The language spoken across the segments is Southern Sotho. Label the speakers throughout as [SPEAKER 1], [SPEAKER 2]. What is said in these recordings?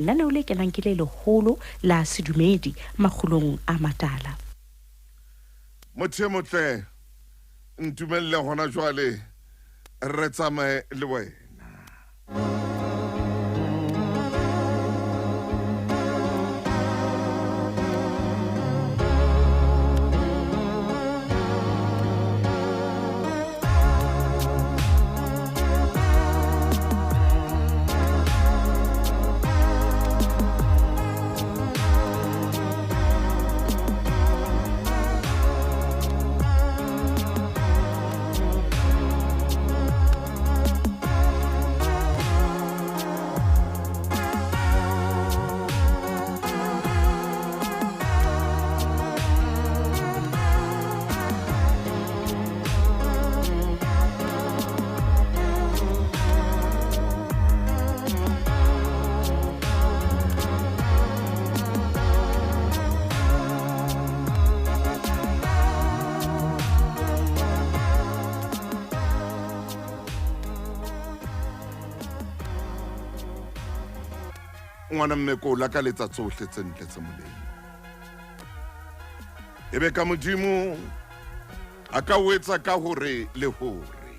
[SPEAKER 1] Lenaneo le kenang ke le leholo la sedumedi makgulong a matala.
[SPEAKER 2] Motho e motle, ntumelle hona jwale re tsamaye le wena. Ngwana mme ko lakaletsa tsohle tse ntle tse molemo. Ebe ka Modimo a ka o etsa ka hore le hore.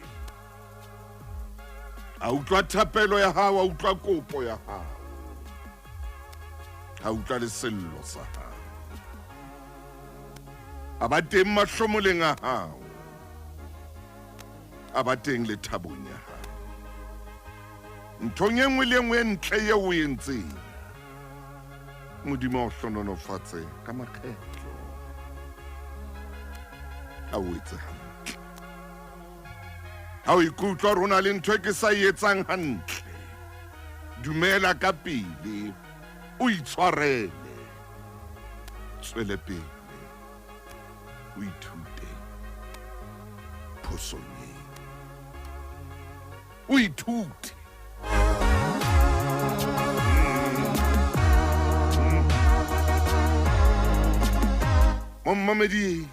[SPEAKER 2] A utlwa thapelo ya hao, a utlwa kopo ya hao, a utlwa le sello sa hao, a ba teng mahlomoleng a hao, a ba teng le thabong ya hao. Nthong e nngwe le e nngwe e ntle eo o entseng, Modimo a o hlohonolofatse ka makgetlo, a o etse hantle. Ha o ikutlwa hore ho na le ntho e ke sa e etsang hantle, dumela ka pele, o itshwarele, tswele pele o ithute phosong eo. O ithute. Mommamedi,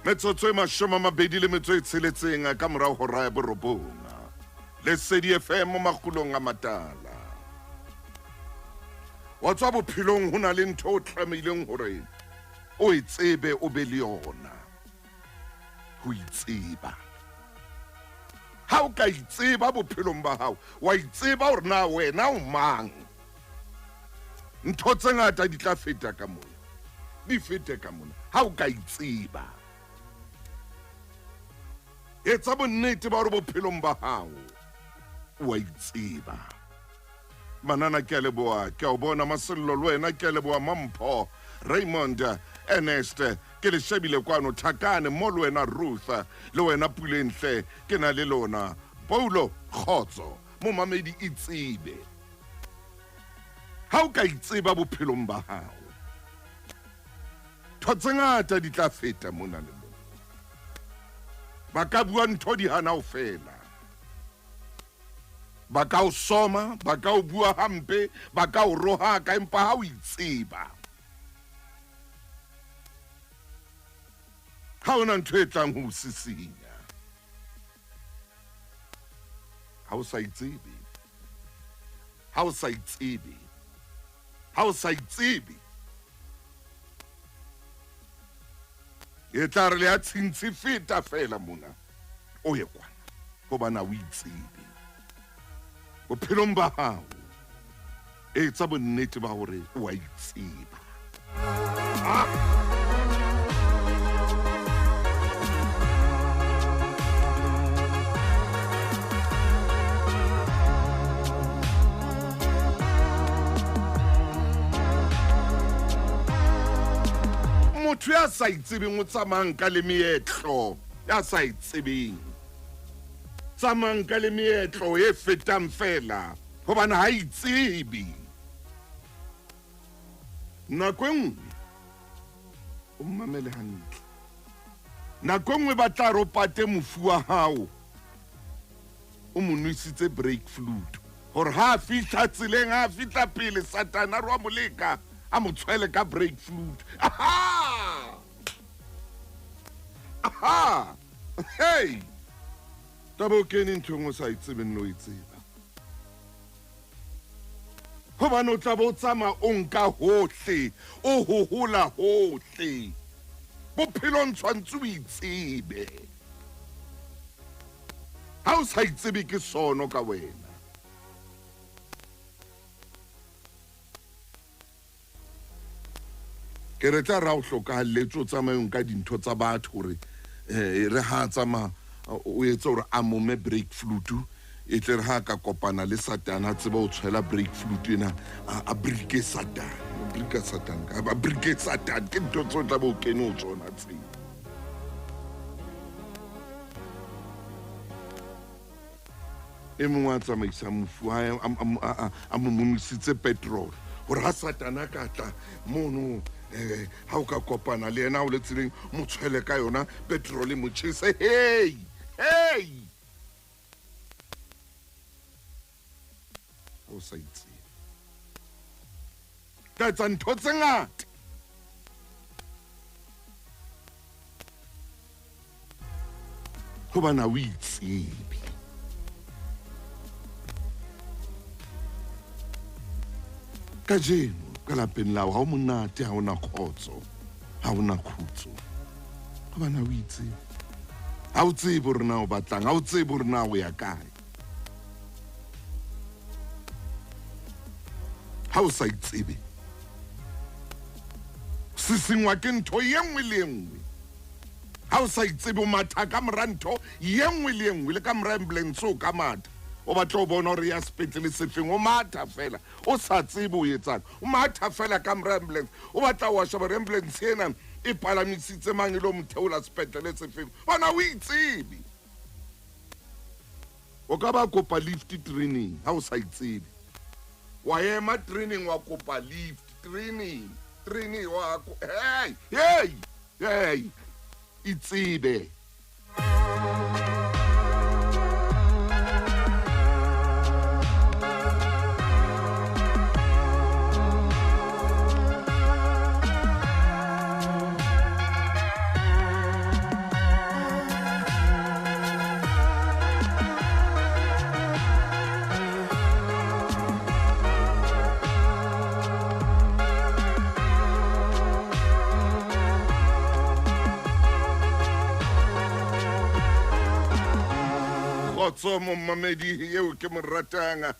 [SPEAKER 2] metsotso e 26 ka morao hora ya 9. Lesedi FM makgulong a matala. Wa tswa bophelong ho na le ntho o tlamehileng hore o e tsebe, o be le yona. Ho itseba. Ha o ka itseba bophelong ba hao, wa itseba hore na wena o mang, ntho tse ngata di tla feta ka mona, di fete ka mona. Ha o ka itseba, etsa bonnete ba hore bophelong ba hao o a itseba. Manana, ke a leboha, ke a o bona. Masello, le wena ke a leboha. Mampho, Raymond, Ernest, ke le shebile kwano. Thakane, mo le wena. Ruth, le wena. Pulentle, ke na le lona. Paulo, kgotso. Momamedi, itsebe. Ha o ka itseba bophelong ba hao, ntho tse ngata di tla feta mona le mona. Ba ka bua ntho di hana ho fela. Ba ka o soma, ba ka o bua hampe, ba ka o rohaka, empa ha o itseba, ha hona ntho e tlang ho o sisinya. Ha o sa itsebe, ha o sa itsebe, ha o sa itsebe, e tla re le ya tshintshi feta fela mona, o ye kwana, hobane ha o itsebe. Bophelong ba hao, etsa bonnete ba hore o a itseba. Ah! Motho ya sa itsebeng o tsamayang ka le meetlo, ya sa e tsebeng, tsamayang ka le meetlo e fetang feela hobane ha itsebe. Nako e nngwe o mmamele hantle, nako e nngwe ba tla re o pate mofu wa hao, o mo nwesitse brake fluid hore ha a fihla tseleng, ha a fihla pele, Satane a re wa mo leka, a mo tshwele ka brake fluid. Aha! Aha! Hey! Taba o kene nthong o sa e tsebeng le o e tseba. Hobane o tla be o tsamaya o nka hohle, o hohola hohle. Bophelong tshwantse o itsebe. Ha o sa itsebe ke sono ka wena. Ke re tla ra o hlokahalletse o tsamaye o nka dintho tsa batho hore e re ha a tsamaya o etse hore a mome brake fluid e tle re ha a ka kopana le Satane a tsebe ho tshwela brake fluid ena a brike Satane, a brika Satane, a brike Satane. Ke ntho tseo tla be o kene ho tsona tseo. E mongwe a tsamaisa mofu wa hae a mo momisitse petrol gore ga Satana ka tla mono ha o ka kopana le yena o le tseleng mo tshwele ka yona petrol e mo tjhese. Hey, hey, o sa itsebe ka etsa ntho tse ngata. Hobane ha o itsebe. Kajeno ka lapeng lao ha o monate, ha ona kgotso, ha ona khutso. Hobane ha o itsebe. Ha o tsebe hore na o batlang, ha o tsebe hore na o ya kae. Ha o sa itsebe, sisingwa ke ntho ye nngwe le ye nngwe. Ha o sa itsebe, o matha ka mora ntho ye nngwe le ye nngwe, le ka mora ambulance o ka matha. O batla ho bona hore ya sepetlele sefeng, o matha fela o sa tsebe o etsang. O matha fela ka mora ambulance, o batla ho sheba hore ambulance ena e palamisitse mang e lo mo theola sepetlele sefeng. Bona o itsebe. O ka ba kopa lift training ha o sa itsebe. Wa ema training wa kopa lift training, training wa hey, hey, hey, itsebe. Kgotso momamedi eo ke mo ratang.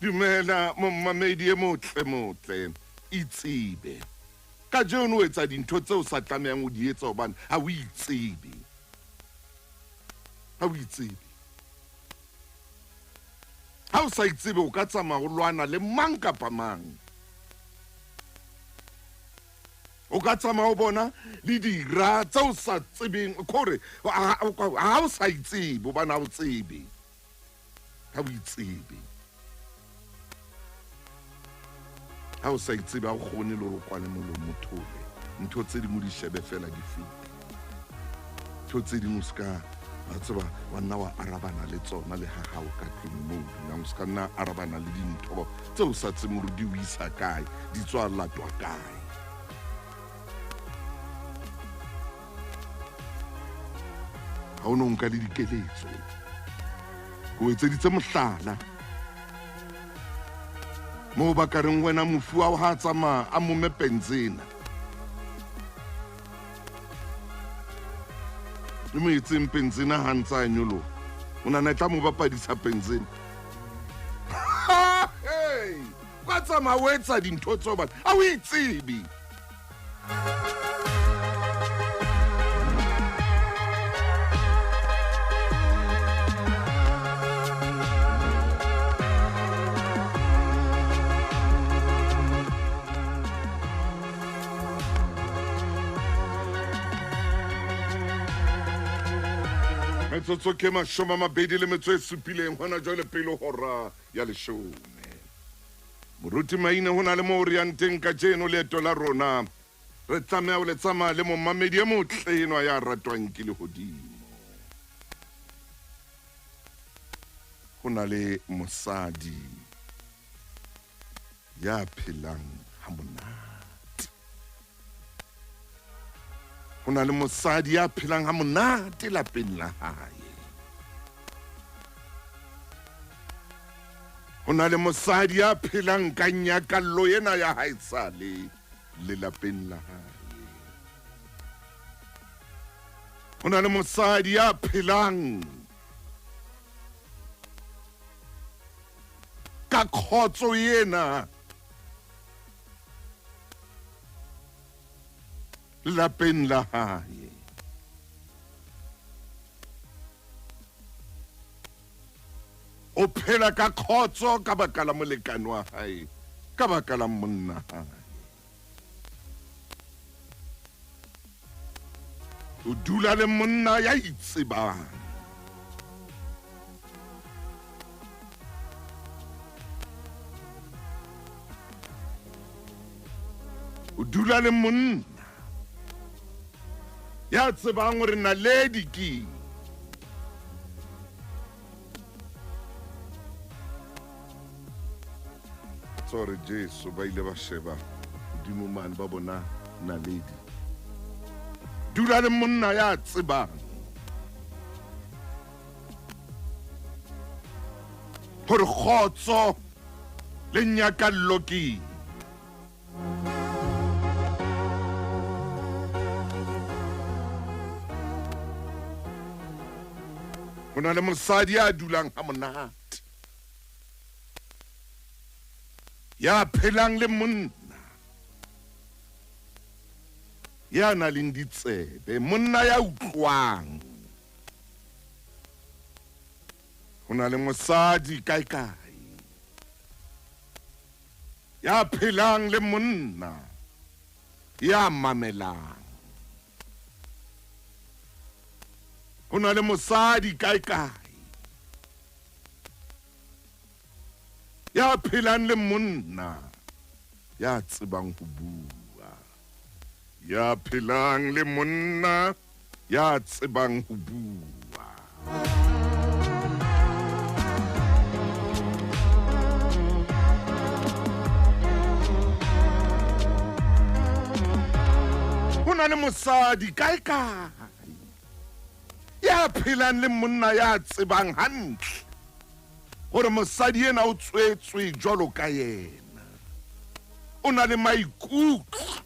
[SPEAKER 2] Dumela momamedi e motle motle. Itsebe. Kajeno o etsa dintho tseo sa tlamehang ho di etsa hobane ha o itsebe. Ha o itsebe. Ha o sa itsebe o ka tsamaya o lwana le mang kapa mang. O ka tsamaya o bona le dira tseo sa tsebeng kore ha o sa itsebe hobane ha o tsebe. Ha o itsebe. Ha o sa itsebe ha o kgone le hore o kwale molomo o thole. Ntho tse dingwe di shebe fela di fete. Ntho tse dingwe o ska wa tseba wa nna wa arabana le tsona le ha hao ka tlung moo o dulang. O ska nna arabana le dintho tseo o sa tsebeng hore di o isa kae, di tswa latwa kae. Ha o no nka le dikeletso. Ke o etseditse mohlala. Moo ba ka reng wena mofu wa ha tsamaya a mome penzena. Le mo etseng penzena ha ntse a nyoloha. O nahana e tla mo bapadisa penzena. Hey! Ka tsamaya o etsa dintho tseo batho. Ha o itsebe. Metsotso ke 27 hona jwale pele hora ya 10. Moruti Maine ho na le moo re yang teng kajeno leeto la rona. Re tlameha ho le tsamaya le momamedi e motle enwa ya ratwang ke lehodimo. Ho na le mosadi ya phelang ha monate. Ho na le mosadi ya phelang ha monate lapeng la hae. Ho na le mosadi ya phelang ka nyakallo ena ya haesale lelapeng la hae. Ho na le mosadi ya phelang ka khotso ena lapeng la hae. O phela ka khotso ka baka la molekane wa hae, ka baka la monna hae. O dula le monna ya itsebang. O dula le monna ya tsebang hore naledi ke eng. Tsore Jesu ba ile ba sheba hodimo mane ba bona naledi. Dula le monna ya tsebang hore kgotso le nyakallo ke eng. Ho na le mosadi ya dulang ha monate, ya phelang le monna ya nang le ditsebe, monna ya utlwang. Ho na le mosadi kae kae ya phelang le monna ya mamelang. Ho na le mosadi kae kae ya phelang le monna ya tsebang ho bua. Ya phelang le monna ya tsebang ho bua. Ho na le mosadi kae kae ya phelang le monna ya tsebang hantle hore mosadi ena o tswetswe jwalo ka yena. O na le maikutlo,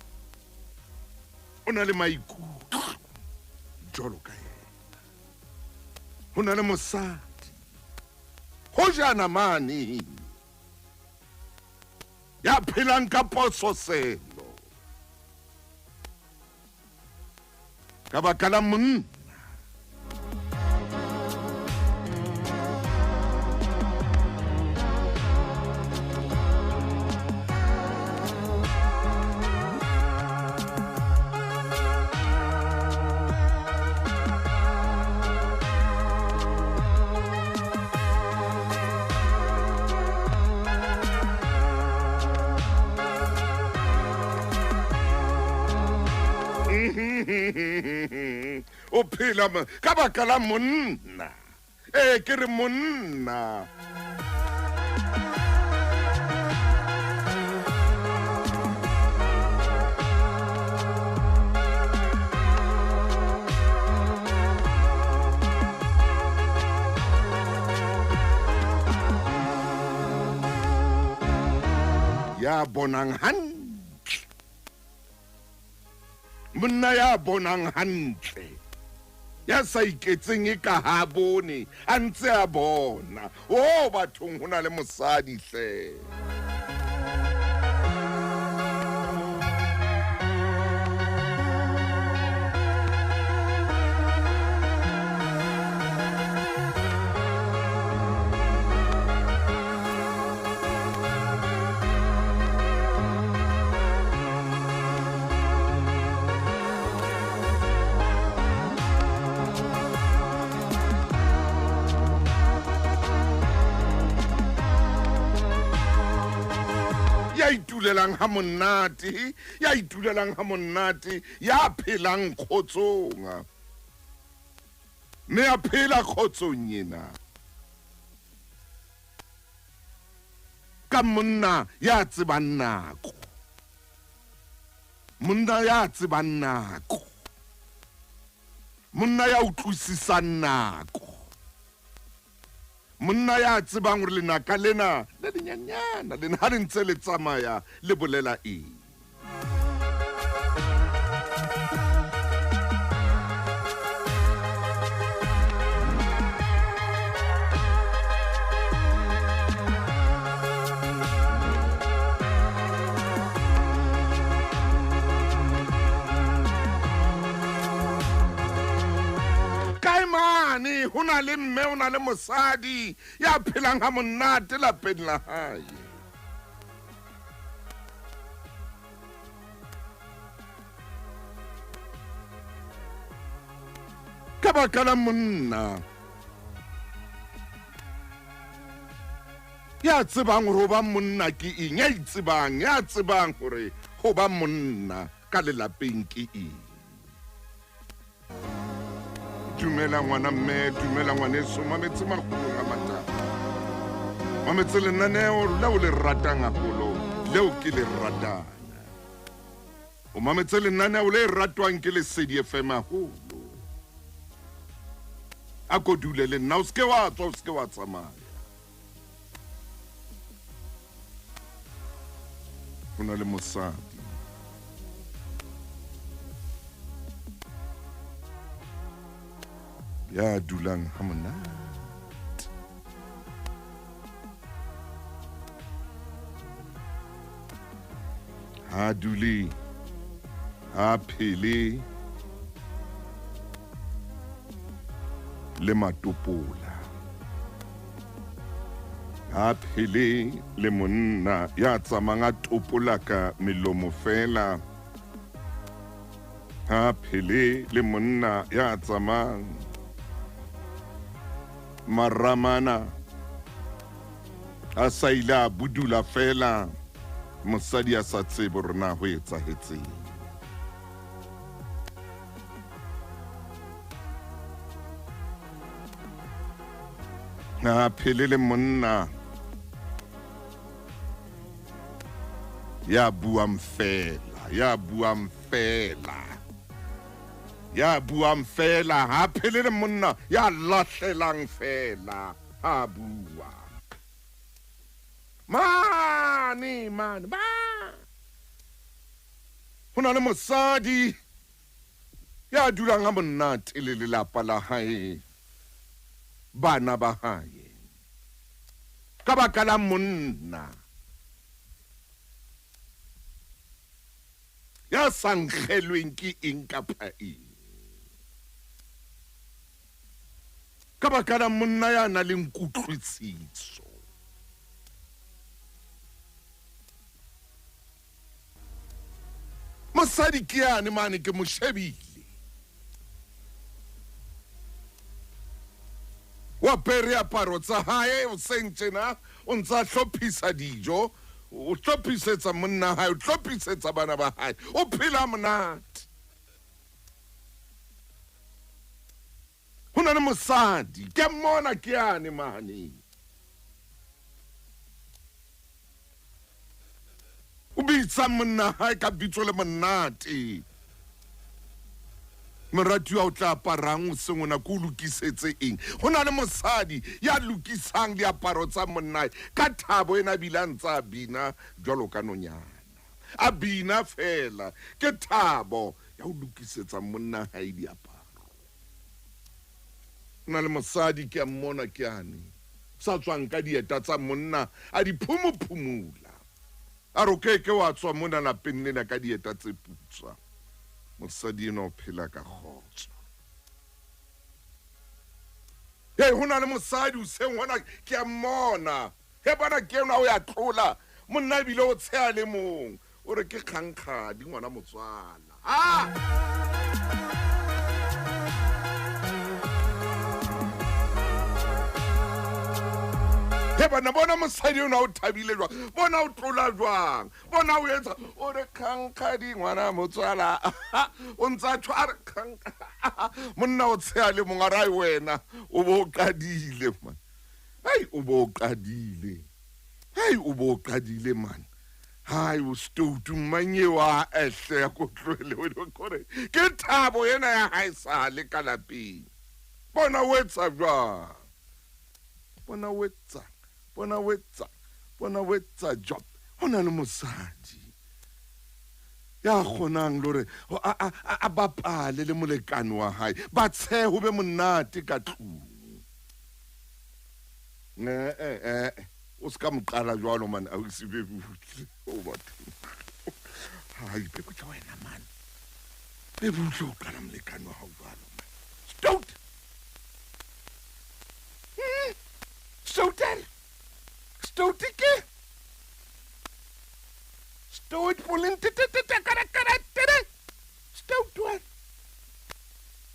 [SPEAKER 2] o na le maikutlo jwalo ka yena. Ho na le mosadi hojana mane ya phelang ka pososelo ka baka la monna. O phela ka baka la monna. Ee, ke re monna. Ya bonang hantle, monna ya bonang hantle, ya sa iketseng e ka ha bone, a ntse a bona. O bathong, ho na le mosadi hle. Ya itulelang ha monate, ya itulelang ha monate, ya phelang kgotsong, mme a phela kgotsong ena ka monna ya tsebang nako, monna ya tsebang nako, monna ya utlwisisang nako, Monna ya tsebang hore lenaka lena le lenyenyana lena ha le ntse le tsamaya le bolela eng. Kae mane ho na le mme, ho na le mosadi ya phelang ha monate lapeng la hae. Ka baka la monna ya tsebang hore ho ba monna ke eng, ya itsebang, ya tsebang hore ho ba monna ka lelapeng ke eng. Dumela ngwana mme, dumela ngwaneso, mametse makgolong a matala. Mametse lenaneo leo le ratang haholo, leo ke le ratang. O mametse lenaneo le ratwang ke Lesedi FM haholo. A ko dule le nna, o se ke wa tswa, o se ke wa tsamaya. Ho na le mosadi ya dulang ha monate. Ha dule, ha phele le matopola. Ha phele le monna ya tsamayang a topola ka melomo fela. Ha phele le monna ya tsamayang maramana a sa ile a budula fela, mosadi a sa tsebe hore na ho etsahetseng. Ha phele le monna ya buang fela, ya buang fela, ya buang fela. Ha phele le monna ya lahlelang fela ha bua. Mane, mane, ba. Ho na le mosadi ya dulang ha monate le lelapa la hae, bana ba hae, ka baka la monna ya sa nkgelweng ke eng kapa eng, ka baka la monna ya nang le kutlwisiso. Mosadi ke yane mane ke mo shebile, wa apere aparo tsa hae hoseng tjena, o ntsa hlophisa dijo, o hlophisetsa monna hae, o hlophisetsa bana ba hae, o phela monate. Ho na le mosadi ke mmona ke yane mane, o bitsa monna hae ka bitso le monate. Moratuwa o tla aparang hoseng ona, ke o lokisetse eng? Ho na le mosadi ya lokisang diaparo tsa monna ka thabo ena, bile a ntse a bina jwalo ka nonyana, a bina fela ke thabo ya ho lokisetsa monna hae diaparo. Ho na le mosadi ke a mmona ke ane sa tswang ka dieta tsa monna a di phumuphumula, a re o ke ke wa tswa mona lapeng lena ka dieta tse putswa. Mosadi enwa o phela ka kgotso. Hey, ho na le mosadi hoseng hona ke a mmona, he bona ke enwa o ya tlola, monna ebile o tsheha le mong, o re ke kgankgadi ngwana motswala. Ah! He bana, bona mosadi enwa o thabile jwang, bona o tlola jwang, bona o etsa, o re kgankgadi ngwana motswala. O ntsa tjho a re kganka. Monna o tsheha le mong, a re ai wena o bo qadile man. Ai o bo qadile. Ai o bo qadile man. Hai o stoutu manyeo a ehle ya ko tlohele o kore. Ke thabo ena ya hae sale ka lapeng. Bona o etsa jwang? Bona o etsang, bona o etsang, bona o etsa job. Ho na le mosadi ya kgonang le hore a bapale le molekane wa hae, ba tshehe ho be monate ka tlung. Eh, o se ka mo qala jwalo man, ausi be butle. O batho. Hai, be butle wena man. Be butle o qala molekane wa hao jwalo man. Stout. Stoutel. Stout ke. Stout polente. Stout wena.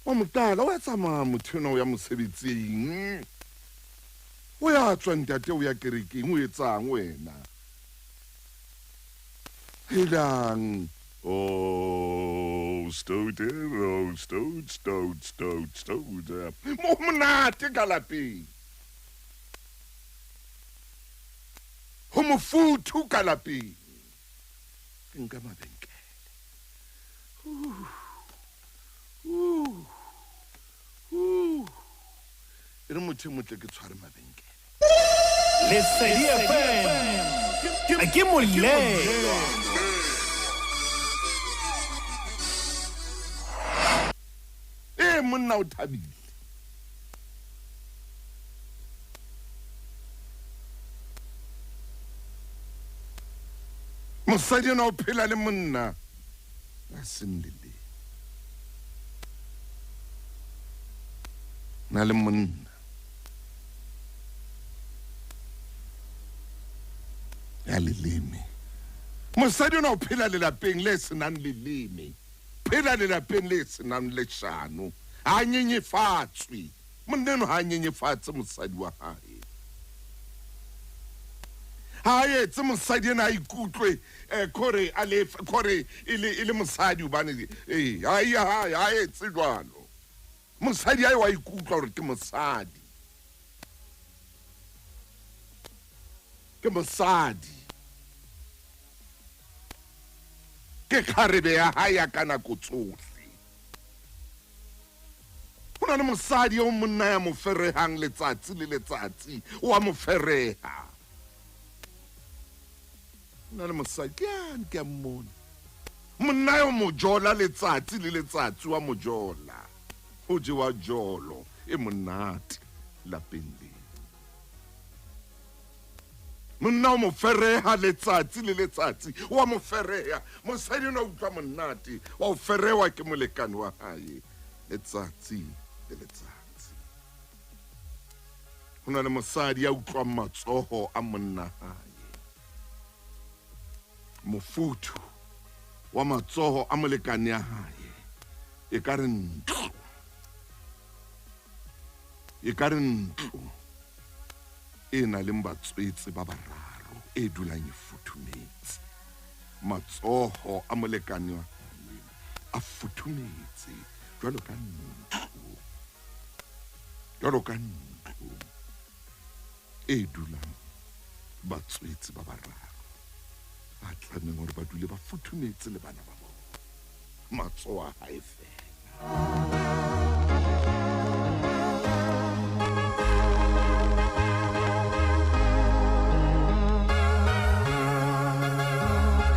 [SPEAKER 2] Wa mo qala, o ya tsamaya motho enwa o ya mosebetsing. O ya tswa ntate o ya kerekeng, o etsang wena? Helang. Oh, stout, oh, stout, stout, stout, stout. Mo monate ka lapeng. Ho mofuthu ka lapeng. Ke nka mabenkele. E re motho e motle ke tshware mabenkele.
[SPEAKER 3] Lesedi FM ke molelwa.
[SPEAKER 2] Ee, monna o thabile. Mosadi ena o phela le monna a seng leleme. Na le monna ya leleme. Mosadi ona o phela lelapeng le senang leleme. Phela lelapeng le senang leshano. Ha nyenyefatswe. Monna eno ha nyenyefatse mosadi wa hae. Ha etse mosadi ena a ikutlwe kore a le kore e le mosadi hobane ha etse jwalo. Mosadi ae wa ikutlwa hore ke mosadi. Ke mosadi. Ke kgarebe ya hae ya ka nako tsohle. Ho na le mosadi eo monna ya mo ferehang letsatsi le letsatsi, o a mo fereha. Ho na le mosadi, ke yane ke a mmona. Monna eo mo jola letsatsi le letsatsi, wa mo jola. Ho jewa jolo e monate lapeng leo. Monna o mo fereha letsatsi le letsatsi, wa mo fereha. Mosadi ona o utlwa monate wa ho ferewa ke molekane wa hae letsatsi le letsatsi. Ho na le mosadi ya utlwang matsoho a monna hae. Mofuthu wa matsoho a molekane ya hae e ka re ntlo. E ka re ntlo e nang le batswetse ba bararo e dulang e futhumetse. Matsoho a molekane wa hae a futhumetse jwalo ka ntlo. Jwalo ka ntlo e dulang batswetse ba bararo ba tlamehang hore ba dule ba futhumetse le bana ba bona. Matsoho a hae feela.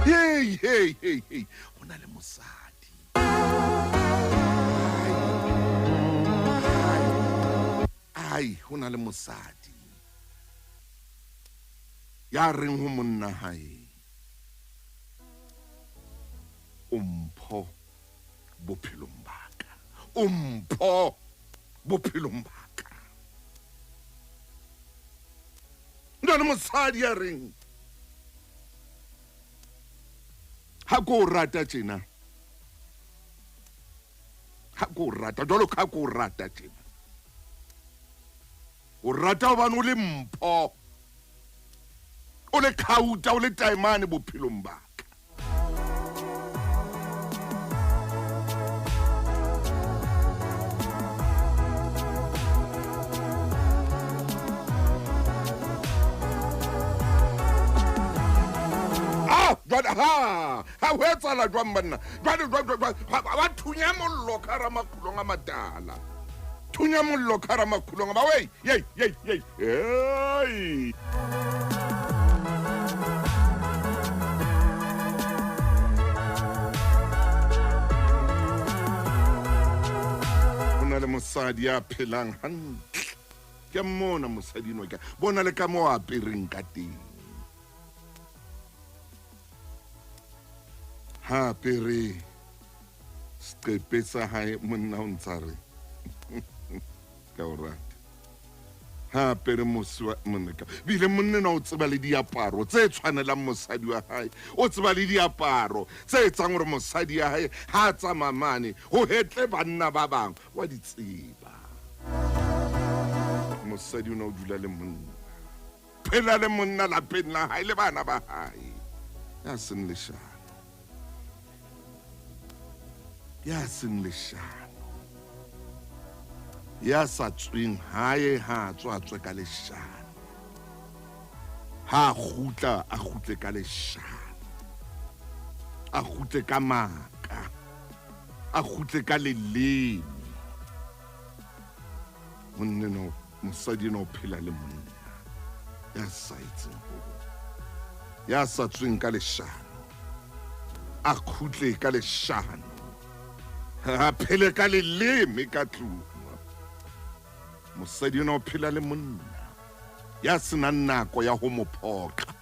[SPEAKER 2] Hey, hey, hey, hey. Ho na le mosadi. Ai, ho na le mosadi. Ya reng ho monna hae. O mpho bophelong ba ka. O mpho bophelong ba ka. Nna le mosadi ya reng ha ko rata tjena. Ha ko rata jwalo ka ko rata tjena. O rata hobane o le mpho. O le khauta, o le taemane bophelong ba ka. Jwale ha ho etsahala jwang banna? Jwale ba thunya mollo ka hara makulong a matala. Thunya mollo ka hara makhulong a ba wei yei yei yei hey. Ho na le mosadi ya phelang hantle. Ke mmona mosadi enwa ke bona le ka moo a apereng ka teng. Ha apere seqepe sa hae monna o ntsa re ka o rata. Ha apere mose wa monna ka bile monna enwa o tseba le diaparo tse tshwanelang mosadi wa hae. O tseba le diaparo tse etsang hore mosadi ya hae ha a tsamaya mane ho hetle banna ba bang wa di tseba. Mosadi ona o dula le monna. Phela le monna lapeng la hae le bana ba hae. Ya seng leshano. Ya seng leshano. Ya sa tsweng hae ha a tswa a tswe ka leshano. Ha a kgutla a kgutle ka leshano. A kgutle ka maka. A kgutle ka leleme. Monna enwa, mosadi enwa o phela le monna ya sa etseng ho, ya sa tsweng ka leshano, a kgutle ka leshano, a phele ka leleme ka tlung. Mosadi enwa o phela le monna ya senang nako ya ho mo phoqa.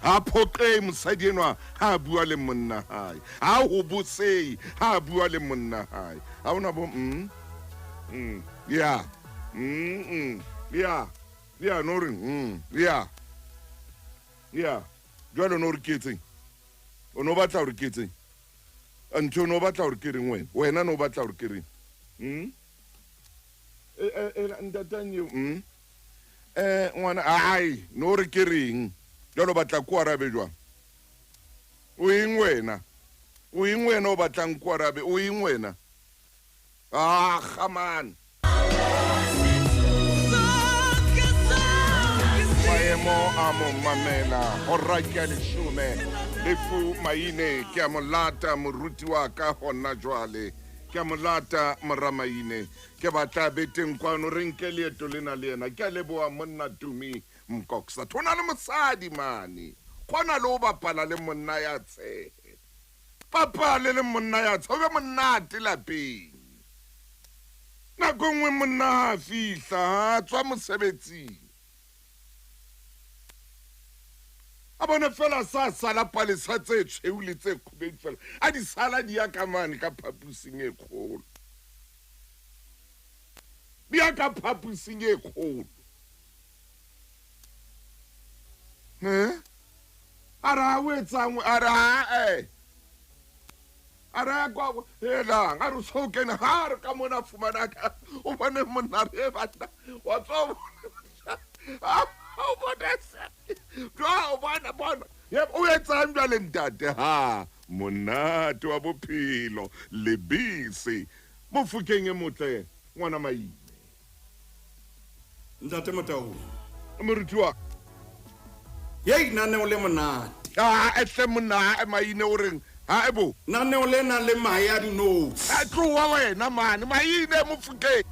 [SPEAKER 2] Ha phoqehe mosadi enwa ha a bua le monna hae. Ha hobosehe ha a bua le monna hae. Ha hona bo mm, mm, ya, mm, mm, ya, ya, no re mm, ya, ya. Jwale no re ke etseng? O no batla hore ke etseng? Ntho o no batla hore ke reng wena? Wena no batla hore ke reng? Mm? E, e, e, ntatang eo, mm? Eh, ngwana, ai, no re ke reng? Jwale o batla ko arabe jwang? O eng wena? O eng wena o batlang ko arabe? O eng wena? Ah, gaman. Maemo a mo mamela hora ke ya leshome lefu maine ke a mo lata moruti wa ka hona jwale ke a mo lata mora maine Ke batla a be teng kwano re nke leeto lena le yena. Ke a leboha monna Tumi Mkokstad. Ho na le mosadi mane. Kgona le ho bapala le monna ya tshehe. Bapale le monna ya tshehe, ho be monate lapeng. Nako e nngwe monna ha a fihla, ha a tswa mosebetsing. A bone feela sa sala palesa tse tshweu le tse kgubedu feela. A di sala di ya ka mane ka phaposing e kgolo. Di ya ka phaposing e kgolo. Eh? A re ha o etsang? A re ha eh. A re a kwa helang, a re so kene ha re ka mona fumana ka o bone monna re banna wa tswa o bona se jwa o bona bona o etsang jwale ntate ha monate wa bophelo lebese Mofokeng e motle ngwana Maine.
[SPEAKER 4] Ntate Motaung.
[SPEAKER 2] Moruti wa.
[SPEAKER 4] Yei naneo le monate.
[SPEAKER 2] Ah ehle monna ha Maine o reng ha e bo.
[SPEAKER 4] Naneo le nang le mahe a dinotshi.
[SPEAKER 2] A tloha wena mane Maine Mofokeng.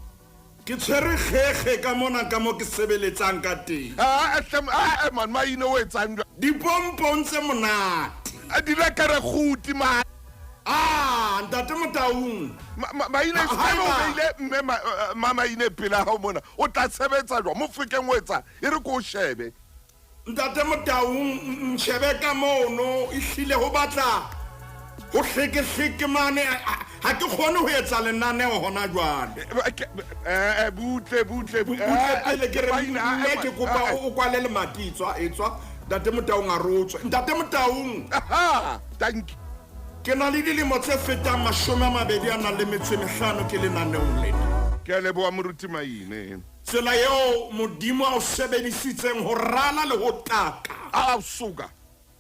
[SPEAKER 4] Ke tshwere kgekge ka mona ka mo ke sebeletsang ka teng.
[SPEAKER 2] Ah ehle ah man Maine o etsang jwang.
[SPEAKER 4] Dipompong tse monate.
[SPEAKER 2] A di lekere kguti man.
[SPEAKER 4] Ah ntate Motaung.
[SPEAKER 2] Maine
[SPEAKER 4] Ha-
[SPEAKER 2] se o
[SPEAKER 4] haeba-
[SPEAKER 2] beile mme ma Maine pela hao mona o tla sebetsa jwang Mofokeng o etsang e re ko o shebe.
[SPEAKER 4] Ntate Motaung nshebe ka mono ehlile ho batla ho hlekehleke mane ha ke kgone ho etsa lenaneo hona jwale.
[SPEAKER 2] Butle butle
[SPEAKER 4] Butle pele ke re mme ke kopa o kwale lemati etswa etswa Ntate Motaung a rotswe. Ntate Motaung.
[SPEAKER 2] Aha, thank you.
[SPEAKER 4] Ke na le dilemo tse fetang 25 ke lenaneong lena.
[SPEAKER 2] Ke a leboha Moruti Maine.
[SPEAKER 4] Tsela eo Modimo a o sebedisitseng ho rala le ho taka.
[SPEAKER 2] A suka.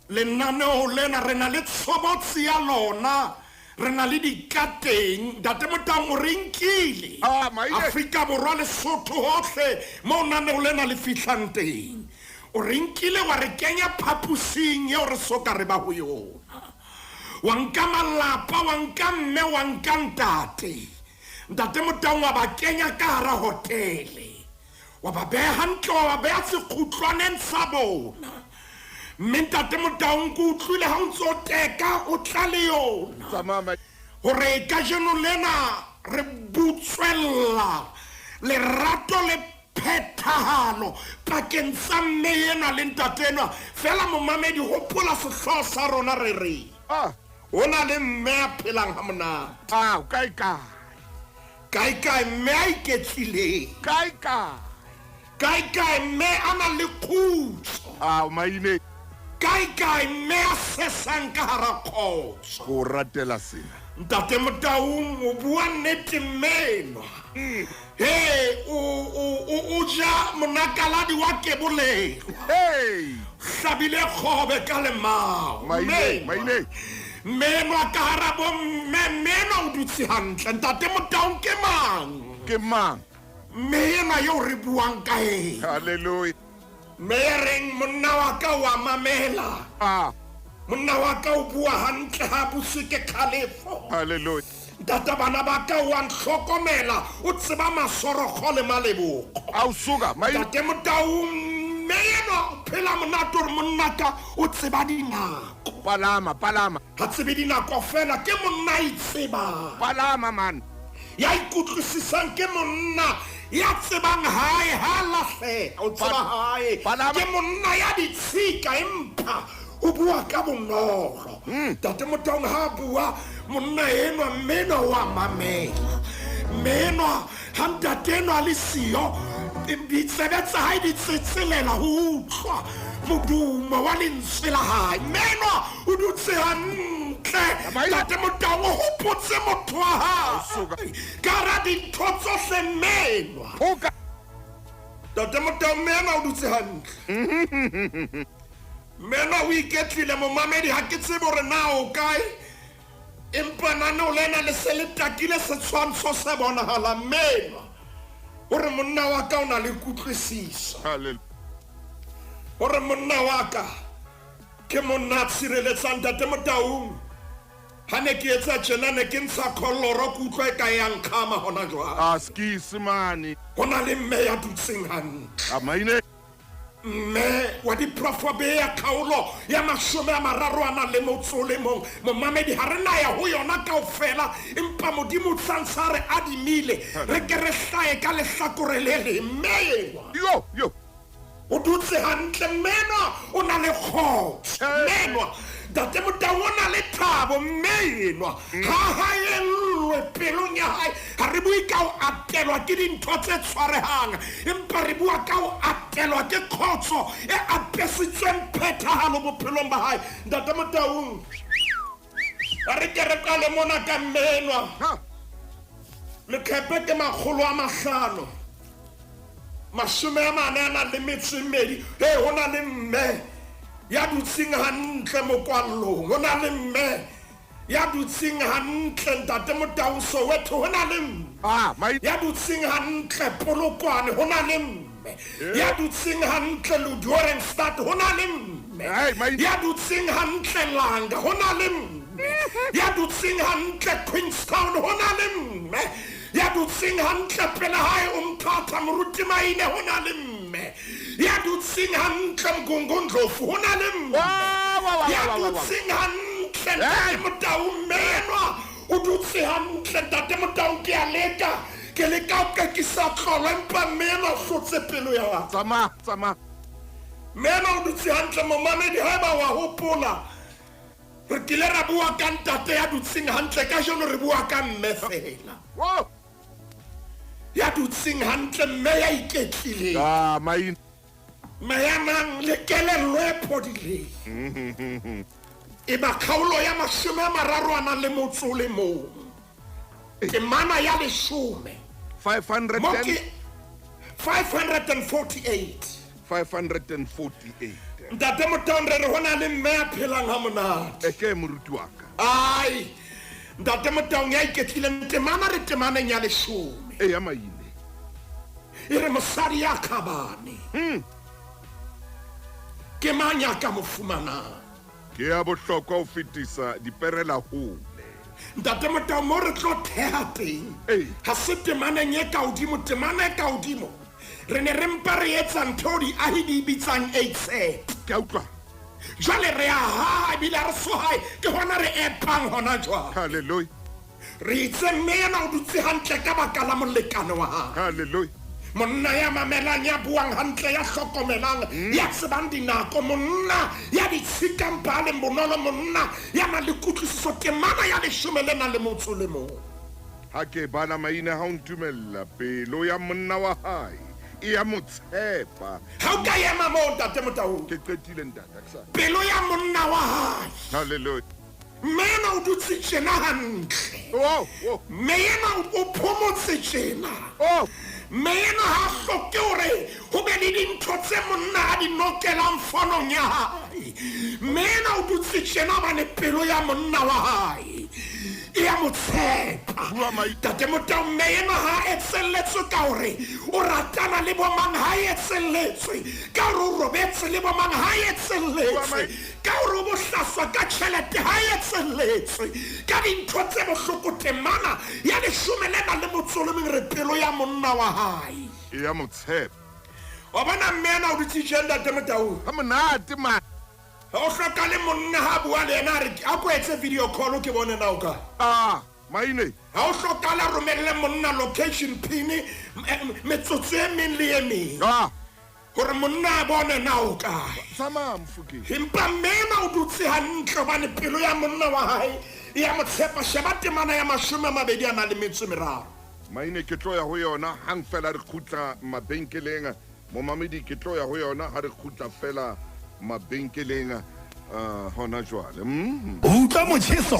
[SPEAKER 4] Lenaneo lena re na le tshobotsi ya lona, re na le dikateng. Ntate Motaung o re nkile
[SPEAKER 2] Ah, Maine.
[SPEAKER 4] Afrika Borwa, Lesotho, hohle moo naneo lena le fihlang teng. O re nkile wa re kenya phaposing eo re so ka re ba ho yona. Wa nka malapa, wa nka mme, wa nka ntate. Ntate Motaung wa ba kenya ka hara hotele, wa ba beha hantle, wa ba beha sekgutlwaneng sa bona. Mme ntate Motaung, ke utlwile ha o ntse o teka o tla le yona
[SPEAKER 2] Tsamaya ma-
[SPEAKER 4] hore kajeno lena re butswella lerato le phethahalo pakeng tsa mme enwa le ntate enwa. Fela momamedi, hopola sehlooho sa rona re reng?
[SPEAKER 2] Ah,
[SPEAKER 4] Ho na le mme a phelang ha monate.
[SPEAKER 2] Ah, kae kae?
[SPEAKER 4] Kae kae mme a iketlileng?
[SPEAKER 2] Kae kae?
[SPEAKER 4] Kae kae mme a nang le khutso?
[SPEAKER 2] Ah, maine.
[SPEAKER 4] Kae kae mme a sesang ka hara kgotso?
[SPEAKER 2] Ko ratela sena.
[SPEAKER 4] Ntate Motaung, o bua nnete mme enwa. He, o ja monakaladi wa kebolelwa.
[SPEAKER 2] Hey!
[SPEAKER 4] Hlabile kgobe ka lemao.
[SPEAKER 2] Maine,
[SPEAKER 4] Mme enwa.
[SPEAKER 2] maine.
[SPEAKER 4] Mme enwa ka hara bo mme, mme enwa o dutse hantle. Ntate Motaung, ke mang?
[SPEAKER 2] Ke mang?
[SPEAKER 4] Mme enwa eo re buang ka ena.
[SPEAKER 2] Hallelujah.
[SPEAKER 4] Mme e reng monna wa ka wa mamela.
[SPEAKER 2] Ah,
[SPEAKER 4] Monna wa ka o bua hantle, ha buse ke kgalefo.
[SPEAKER 2] hallelujah.
[SPEAKER 4] Ntata bana ba ka wa ntlhokomela, o tseba masorokgo le maleboko.
[SPEAKER 2] Au suka, maine.
[SPEAKER 4] Ntate Motaung, mme enwa o phela monate hore monna ka o tseba dinako.
[SPEAKER 2] Palama, palama.
[SPEAKER 4] Ha tsebe dinako fela, ke monna a itsebang.
[SPEAKER 2] Palama man.
[SPEAKER 4] Ya ikutlwisisang, ke monna ya tsebang hae, ha lahleha o tseba hae.
[SPEAKER 2] Palama.
[SPEAKER 4] Ke monna ya ditshika empa o bua ka bonolo. Ntate Motaung, ha a bua monna enwa, mme enwa wa mamela. Mme enwa ha ntate enwa a le siyo, ditsebe tsa hae di tsetselela ho utlwa modumo wa lentswe la hae. Mme enwa o dutse hantle.
[SPEAKER 2] Maine.
[SPEAKER 4] Ntate Motaung, o hopotse motho wa hae
[SPEAKER 2] Suka.
[SPEAKER 4] ka hara dintho tsohle, mme enwa.
[SPEAKER 2] Phoka.
[SPEAKER 4] Ntate Motaung, mme enwa o dutse hantle. Mme enwa o iketlile. Momamedi, ha ke tsebe hore na o kae, empa naneo lena le se le takile setshwantsho se bonahalang. Mme enwa hore monna wa ka o na le kutlwisiso,
[SPEAKER 2] Hallelujah.
[SPEAKER 4] hore monna wa ka ke monna a tshireletsang. Ntate Motaung, ha ne ke etsa tjena, ne ke ntsha kgolloro, ke utlwa e ka ya nkgama hona jwale.
[SPEAKER 2] Ah, skis mane.
[SPEAKER 4] Ho na le mme ya dutseng hantle.
[SPEAKER 2] Ah, maine.
[SPEAKER 4] Mme wa diprofobe ya kgaolo ya 30 a nang le motso o le mong. Momamedi, ha re na ya ho yona kaofela, empa Modimo o tsantsha re adimile, re ke re hlahe ka lehlakore le leng. Mme enwa
[SPEAKER 2] Yo, yo.
[SPEAKER 4] o dutse hantle. Mme enwa o na le kgotso. Mme enwa, ntate Motaung, o na le thabo. Mme enwa ha haellwe pelong ya hae. Ha re bue ka ho atelwa ke dintho tse tshwarehang, empa re bua ka ho atelwa ke kgotso e apesitsweng phethahalo bophelong ba hae. Ntate Motaung, a re ke re qale mona ka mme enwa.
[SPEAKER 2] Ha.
[SPEAKER 4] Leqepe ke 542. He, ho na le mme ya dutseng hantle mokwallong, ho na le mme ya dutseng hantle, ntate Motaung, Soweto, ho na le mme
[SPEAKER 2] Ah, maine.
[SPEAKER 4] ya dutseng hantle Polokwane, ho na le mme ya dutseng hantle Leeudoringstad, ho na le mme
[SPEAKER 2] Hey, maine.
[SPEAKER 4] ya dutseng hantle Langa, ho na le mme ya dutseng hantle Queenstown, ho na le mme ya dutseng hantle pele hae o Mthatha, moruti Maine, ho na le mme ya dutseng hantle Mgungundlovu, ho na le mme
[SPEAKER 2] Wa, wa, wa,
[SPEAKER 4] ya
[SPEAKER 2] wa, wa, wa.
[SPEAKER 4] dutseng hantle. Ntate Motaung, mme enwa o dutse hantle. Ntate Motaung, ke a leka, ke leka ho qekisa tlolo, empa mme enwa o hlotse pelo ya ka.
[SPEAKER 2] Tsamaya, tsamaya.
[SPEAKER 4] Mme enwa o dutse hantle. Momamedi, haeba wa hopola, re kile ra bua ka ntate ya dutseng hantle. Kajeno re bua ka mme fela
[SPEAKER 2] Wo.
[SPEAKER 4] ya dutseng hantle, mme ya iketlileng,
[SPEAKER 2] Ah, maine.
[SPEAKER 4] mme ya nang le kelello e phodileng. E ba kgaolo ya 30 a nang le motso o le mong, temana ya 10
[SPEAKER 2] 500
[SPEAKER 4] mo ke 548.
[SPEAKER 2] 548.
[SPEAKER 4] Ntate Motaung, re re ho na le mme ya phelang ha monate.
[SPEAKER 2] E ke moruti wa ka.
[SPEAKER 4] Ai, ntate Motaung, ya iketlileng, temana re temaneng ya 10.
[SPEAKER 2] E ya maine.
[SPEAKER 4] E re mosadi ya kgabane ke mang ya ka mo fumanang?
[SPEAKER 2] Ke ya bohlokwa ho fetisa diperela hole.
[SPEAKER 4] Ntate Motao, mo re tlo theha teng
[SPEAKER 2] Ee.
[SPEAKER 4] ha se temaneng e ka hodimo, temana e ka hodimo re ne re mpa re etsa ntho eo diahi di e bitsang 8
[SPEAKER 2] Ke a utlwa.
[SPEAKER 4] Jwale re a haha ebile ha re so hae, ke hona re epang hona jwale.
[SPEAKER 2] Halleluja.
[SPEAKER 4] Re itse mme ena o dutse hantle ka baka la molekane wa hae.
[SPEAKER 2] Halleluja.
[SPEAKER 4] Monna ya mamelang, ya buang hantle, ya hlokomelang, ya tsebang dinako, monna ya ditshikang ba leng bonolo, monna ya nang le kutlwisiso. Temana ya leshome le nang le motso le mong.
[SPEAKER 2] Ha ke bala maina ha o ntumella, pelo ya monna wa hae e ya mo tshepa.
[SPEAKER 4] Ha o ka ema moo, ntate Motaung.
[SPEAKER 2] Ke qetile, ntate, ha ke sa.
[SPEAKER 4] Pelo ya monna wa hae.
[SPEAKER 2] Halleluja.
[SPEAKER 4] Mme ena o dutse tjena hantle.
[SPEAKER 2] Oh, oh.
[SPEAKER 4] Mme ena o phomotse tjena.
[SPEAKER 2] Oh.
[SPEAKER 4] Mme ena ha hloke hore ho be le dintho tse monna a di nokelang fonong ya hae. Mme ena o dutse tjena hobane pelo ya monna wa hae e ya mo tshepa.
[SPEAKER 2] Bua mai-
[SPEAKER 4] Ntate Motao, mme ena ha etselletswe ka hore o ratana le bomang, ha etselletswe ka hore o robetse le bomang, ha
[SPEAKER 2] Bua
[SPEAKER 4] etselletswe
[SPEAKER 2] mai-
[SPEAKER 4] ka hore o bohlaswa ka tjhelete, ha etselletswe ka dintho tse bohloko. Temana ya leshome le nang le motso o le mong re pelo ya monna wa hae
[SPEAKER 2] E ya mo tshepa.
[SPEAKER 4] Wa bona mme ena o dutse tjeng, ntate Motao.
[SPEAKER 2] Ha monate ma.
[SPEAKER 4] Ha o hloka le monna ha bua le yena a re a ko etse video call ke bone na o kae.
[SPEAKER 2] Ah, maine.
[SPEAKER 4] Ha o hlokala romelle monna location pin metsotso e meng le e meng
[SPEAKER 2] Ah,
[SPEAKER 4] hore monna a bone na o kae.
[SPEAKER 2] Tsamaya Mofokeng.
[SPEAKER 4] Empa mme ena o dutse hantle hobane pelo ya monna wa hae e ya mo tshepa. Sheba temana ya 23.
[SPEAKER 2] Maine, ke tlo ya ho yona hang fela re kgutla mabenkeleng. Momamedi, ke tlo ya ho yona ha re kgutla fela mabenkeleng hona jwale.
[SPEAKER 3] Utlwa motjheso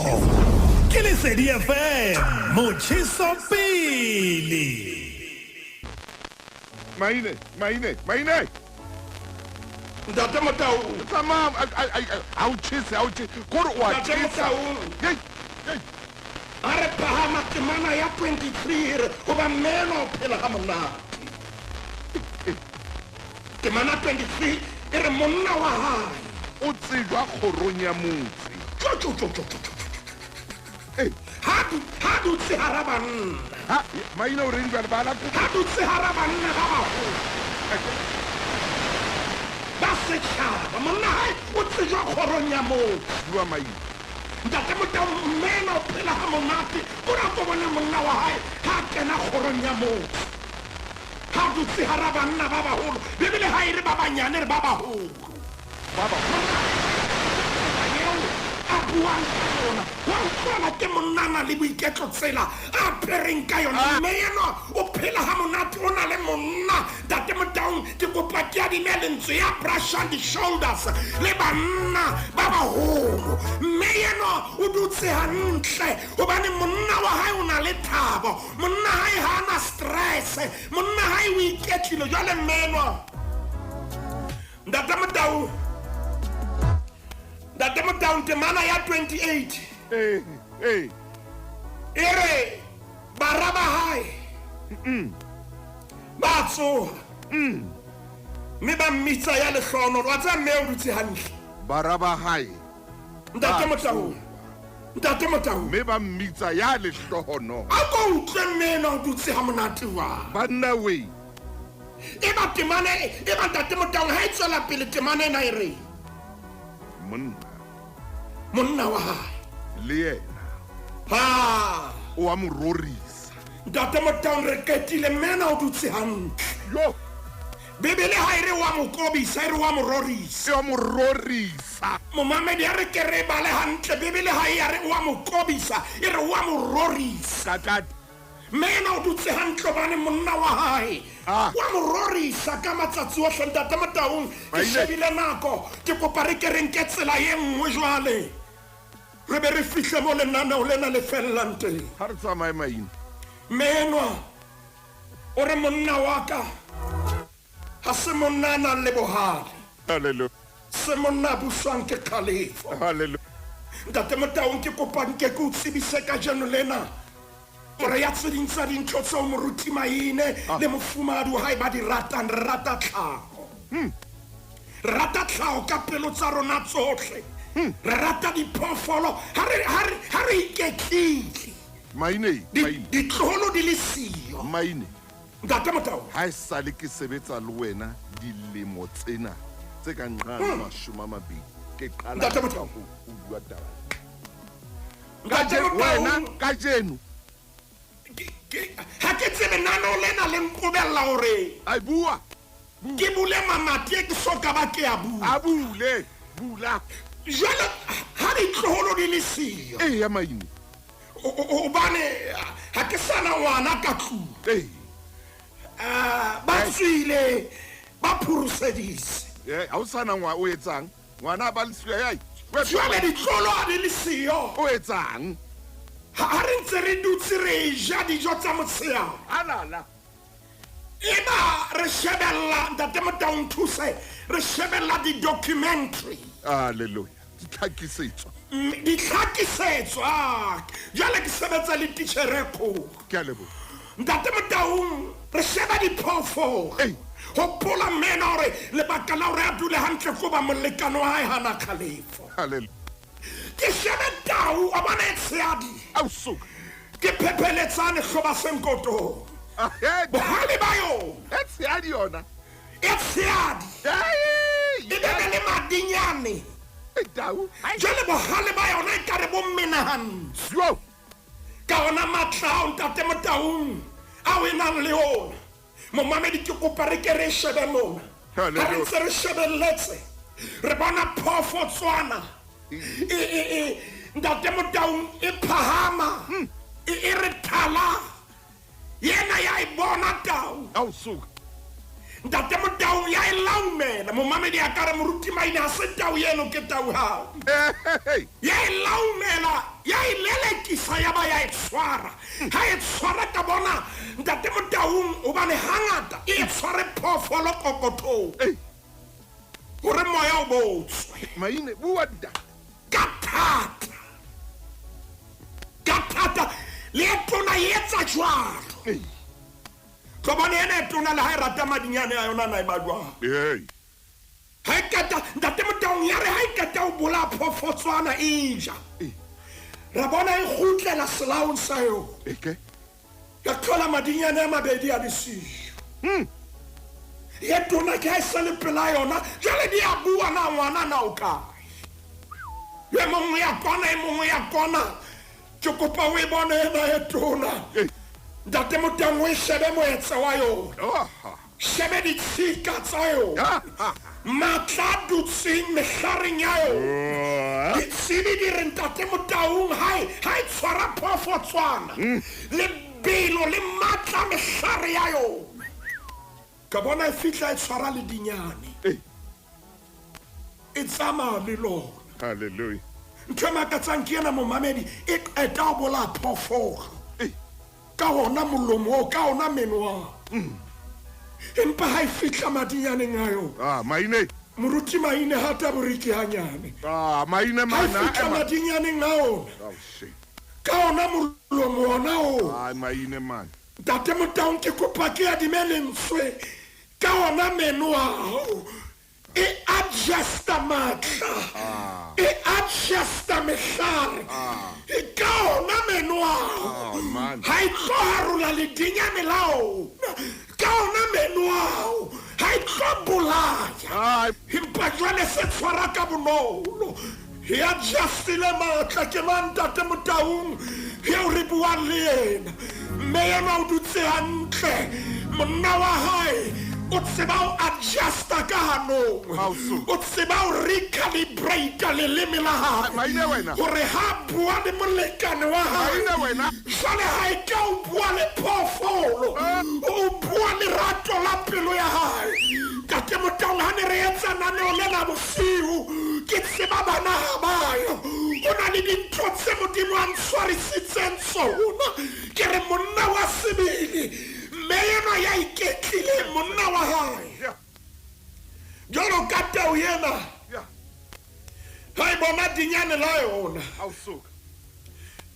[SPEAKER 3] ke Lesedi FM, motjheso pele.
[SPEAKER 2] Maine, maine, maine.
[SPEAKER 4] Ntate Motao.
[SPEAKER 2] Tsamaya, ha o tjhese, ha o tjhese. Kore o a
[SPEAKER 4] Ntate
[SPEAKER 2] tjhesa.
[SPEAKER 4] Motaung.
[SPEAKER 2] Hei, hei.
[SPEAKER 4] A re phahama temana ya 23 e re hoba mme enwa o phela ha monate. Temana 23 e re monna wa hae
[SPEAKER 2] O tsejwa kgorong ya motse.
[SPEAKER 4] Tjo, tjo, tjo, tjo, tjo, tjo, tjo.
[SPEAKER 2] Eh.
[SPEAKER 4] Ha dutse hara banna.
[SPEAKER 2] Ha, maina o reng jwale, bala kopo.
[SPEAKER 4] Ha dutse hara banna ba baholo ba setjhaba, monna hae o tsejwa kgorong ya motse.
[SPEAKER 2] Bua maina.
[SPEAKER 4] Ntate Motao, mme ena o phela ha monate o re a ko bone monna wa hae ha a kena kgorong ya motse, ha dutse hara banna ba baholo. Bebele ha e re ba banyane, re ba baholo.
[SPEAKER 2] Ba baholo.
[SPEAKER 4] Eo a buang ka yona wa utlwana ke monnana le boiketlo tsela a apereng ka yona. Mme enwa o phela ha monate, o na le monna. Ntate Motaung, ke kopa ke adime lentswe ya brushang di-shoulders le banna ba baholo. Mme enwa o dutse hantle hobane monna wa hae o na le thabo, monna hae ha ana stress, monna hae o iketlile. Jwale mme enwa, Ntate Motao, Ntate Motaung, temana ya 28
[SPEAKER 2] Eh, eh.
[SPEAKER 4] e re bara ba hae ba tsoha mme ba mmitsa ya lehlohonolo. Wa tseba mme o dutse hantle.
[SPEAKER 2] Bara ba hae.
[SPEAKER 4] Ntate
[SPEAKER 2] Ba
[SPEAKER 4] Motaung, Ntate Motaung.
[SPEAKER 2] Mme ba mmitsa ya lehlohonolo.
[SPEAKER 4] A ko utlwe mme ena o dutse ha monate jwang.
[SPEAKER 2] Banna we.
[SPEAKER 4] E ba temana e ba, Ntate Motaung, ha e tswela pele temana ena e reng?
[SPEAKER 2] Monna.
[SPEAKER 4] Monna wa hae.
[SPEAKER 2] Le yena.
[SPEAKER 4] Ha.
[SPEAKER 2] O a mo rorisa.
[SPEAKER 4] Ntate Motaung, re qetile. Mme ena o dutse hantle.
[SPEAKER 2] Yo.
[SPEAKER 4] Bebele ha e re wa mo kobisa, e re wa mo rorisa.
[SPEAKER 2] E wa mo rorisa.
[SPEAKER 4] Momamedi, a re ke re bale hantle. Bebele ha e ya re wa mo kobisa, e re wa mo rorisa.
[SPEAKER 2] Ka
[SPEAKER 4] Mme ena o dutse hantle hobane monna wa hae
[SPEAKER 2] Ah.
[SPEAKER 4] wa mo rorisa ka matsatsi ohle. Ntate Motaung, ke
[SPEAKER 2] Maile.
[SPEAKER 4] shebile nako, ke kopa re ke re nke tsela e nngwe jwale, re be re fihle mo lenaneo lena le fellang teng.
[SPEAKER 2] Ha re tsamaye, maina.
[SPEAKER 4] Mme enwa o re monna wa ka ha se monna a nang le bohale,
[SPEAKER 2] Hallelujah.
[SPEAKER 4] se monna a buswang ke kgalefo.
[SPEAKER 2] Hallelujah.
[SPEAKER 4] Ntate Motaung, ke kopa nke ke o tsebise kajeno lena hore ya tse ding tsa dintho tseo moruti Maine le mofumahadi wa hae ba di ratang, re rata tlhaho. Re rata tlhaho ka pelo tsa rona tsohle. Re rata diphoofolo. Ha re iketlile. iketlile.
[SPEAKER 2] Maine, maine.
[SPEAKER 4] Ditloholo di le siyo.
[SPEAKER 2] Maine.
[SPEAKER 4] Ntate Motau.
[SPEAKER 2] Ha e sale ke sebetsa le wena dilemo tsena tse ka nqa 20, ke qala
[SPEAKER 4] Ntate Motau.
[SPEAKER 2] ho bua taba.
[SPEAKER 4] Ntate Motau.
[SPEAKER 2] Wena kajeno.
[SPEAKER 4] Ha ke tsebe nano lena le nqobella hore
[SPEAKER 2] ai bua.
[SPEAKER 4] Ke bule mamati e ke soka ba ke a bua.
[SPEAKER 2] A bule, bula.
[SPEAKER 4] Jwale ha ditloholo di le siyo.
[SPEAKER 2] Eh ya maine.
[SPEAKER 4] Hobane ha ke sana ngwana ka tlung.
[SPEAKER 2] Eh.
[SPEAKER 4] Ba tswile ba phuruseditse.
[SPEAKER 2] Eh, ha o sana ngwa o etsang? Ngwana ba le siyo ai.
[SPEAKER 4] Jwale ditloholo ha di le siyo.
[SPEAKER 2] O etsang?
[SPEAKER 4] Ha re ntse re dutse re ja dijo tsa motshehare.
[SPEAKER 2] Alala.
[SPEAKER 4] Eba re shebella Ntate Motau nthuse, re shebella di-documentary.
[SPEAKER 2] Hallelujah. Ditlhakisetso.
[SPEAKER 4] Ditlhakisetso. Jwale ke sebetsa le titjhere e kgolo.
[SPEAKER 2] Ke a leboha.
[SPEAKER 4] Ntate Motau re sheba diphoofolo. Hopola mmena hore lebaka la hore a dule hantle ko ba molekane wa hae hana kgalefo.
[SPEAKER 2] Hallelujah.
[SPEAKER 4] Ke shebe tau wa bona e tshehadi.
[SPEAKER 2] Au suka.
[SPEAKER 4] Ke phepheletsane hloba senkotong. Bohale ba yona.
[SPEAKER 2] E tshehadi yona.
[SPEAKER 4] E tshehadi. E be le madinyane.
[SPEAKER 2] E tau.
[SPEAKER 4] Jwale bohale ba yona e ka re bo menahantswe. Ka ona matla ao Ntate Motaung ao e nang le ona. Momamedi ke kopa re ke re shebe mona. Ha re ntse re shebelletse, re bona phoofotswana e Ntate Motaung e phahama, e re thala. Yena ya e bona tau.
[SPEAKER 2] Au suka.
[SPEAKER 4] Ntate Motaung ya e laumela. Momamedi a ka re moruti Maine ha se tau eno ke tau hao. Ya e laumela, ya e lelekisa ya ba ya e tshwara. Ha e tshwara ka bona Ntate Motaung hobane hangata e tshware phoofolo kokothong. Hore moya o botswe.
[SPEAKER 2] Maine bua ntate.
[SPEAKER 4] Ka thata. Ka thata le tona e etsa jwalo. Tlo bone ena e tona le ha e rata madinyane a yona na e ba jwang. Ha e qeta Ntate Motaung ya re ha e qeta ho bolaya phoofotswana e ja. Ra bona e kgutlela selaong sa yona.
[SPEAKER 2] Eke.
[SPEAKER 4] Ka thola madinyane a mabedi a le siyo. Ye tona ke ha e sa le pela yona, jwale di a bua na ngwana na o kae. E mongwe ya kona, e mongwe ya kona. Ke kopa o e bone ena e tona. Ntate Motaung o e shebe moetse wa yona. Shebe ditshika tsa yona. Matla a dutseng mehlareng ya yona. Ditsebi di re Ntate Motaung ha e tshwara phoofotswana. Lebelo le matla mehlare ya yona. Ka bona e fihla e tshwara le dinyane. E tsamaya le lona.
[SPEAKER 2] Hallelujah.
[SPEAKER 4] Ntho e makatsang ke ena momamedi e qeta ho bolaya phoofolo. Ka ona molomo oo, ka ona meno ao. Empa ha e fihla madinyaneng a yona.
[SPEAKER 2] Maine.
[SPEAKER 4] Moruti Maine ha taboriki hanyane.
[SPEAKER 2] Maine mana.
[SPEAKER 4] Ha e fihla madinyaneng a ona. Ka ona molomo ona oo.
[SPEAKER 2] Maine man.
[SPEAKER 4] Ntate Motaung ke kopa ke adime lentswe. Ka ona meno ao. E adjusta matla. E adjusta mehlare. E ka ona meno ao. Ha e tlo harola ledinyane la ona. Ka ona meno ao. Ha e tlo bolaya. Empa jwale se tshwara ka bonolo. E adjustile matla ke mang Ntate Motaung eo re buang le yena. Mme yena o dutse hantle. Monna wa hae o tseba ho adjusta ka hanong. O tseba ho recalibrate leleme la hae. Hore ha bua le molekane wa hae. Jwale ha e ka o bua le phoofolo. O bua lerato la pelo ya hae. Ntate Motaung ha ne re etsa naneo lena bosiu, ke tseba bana ha ba yo. Ho na le dintho tse Modimo a ntshwarisitseng tsona. Ke re monna wa sebele. Mme enwa ya iketlile monna wa hae. Jwalo ka tau ena. Ha e bona dinyane la yona.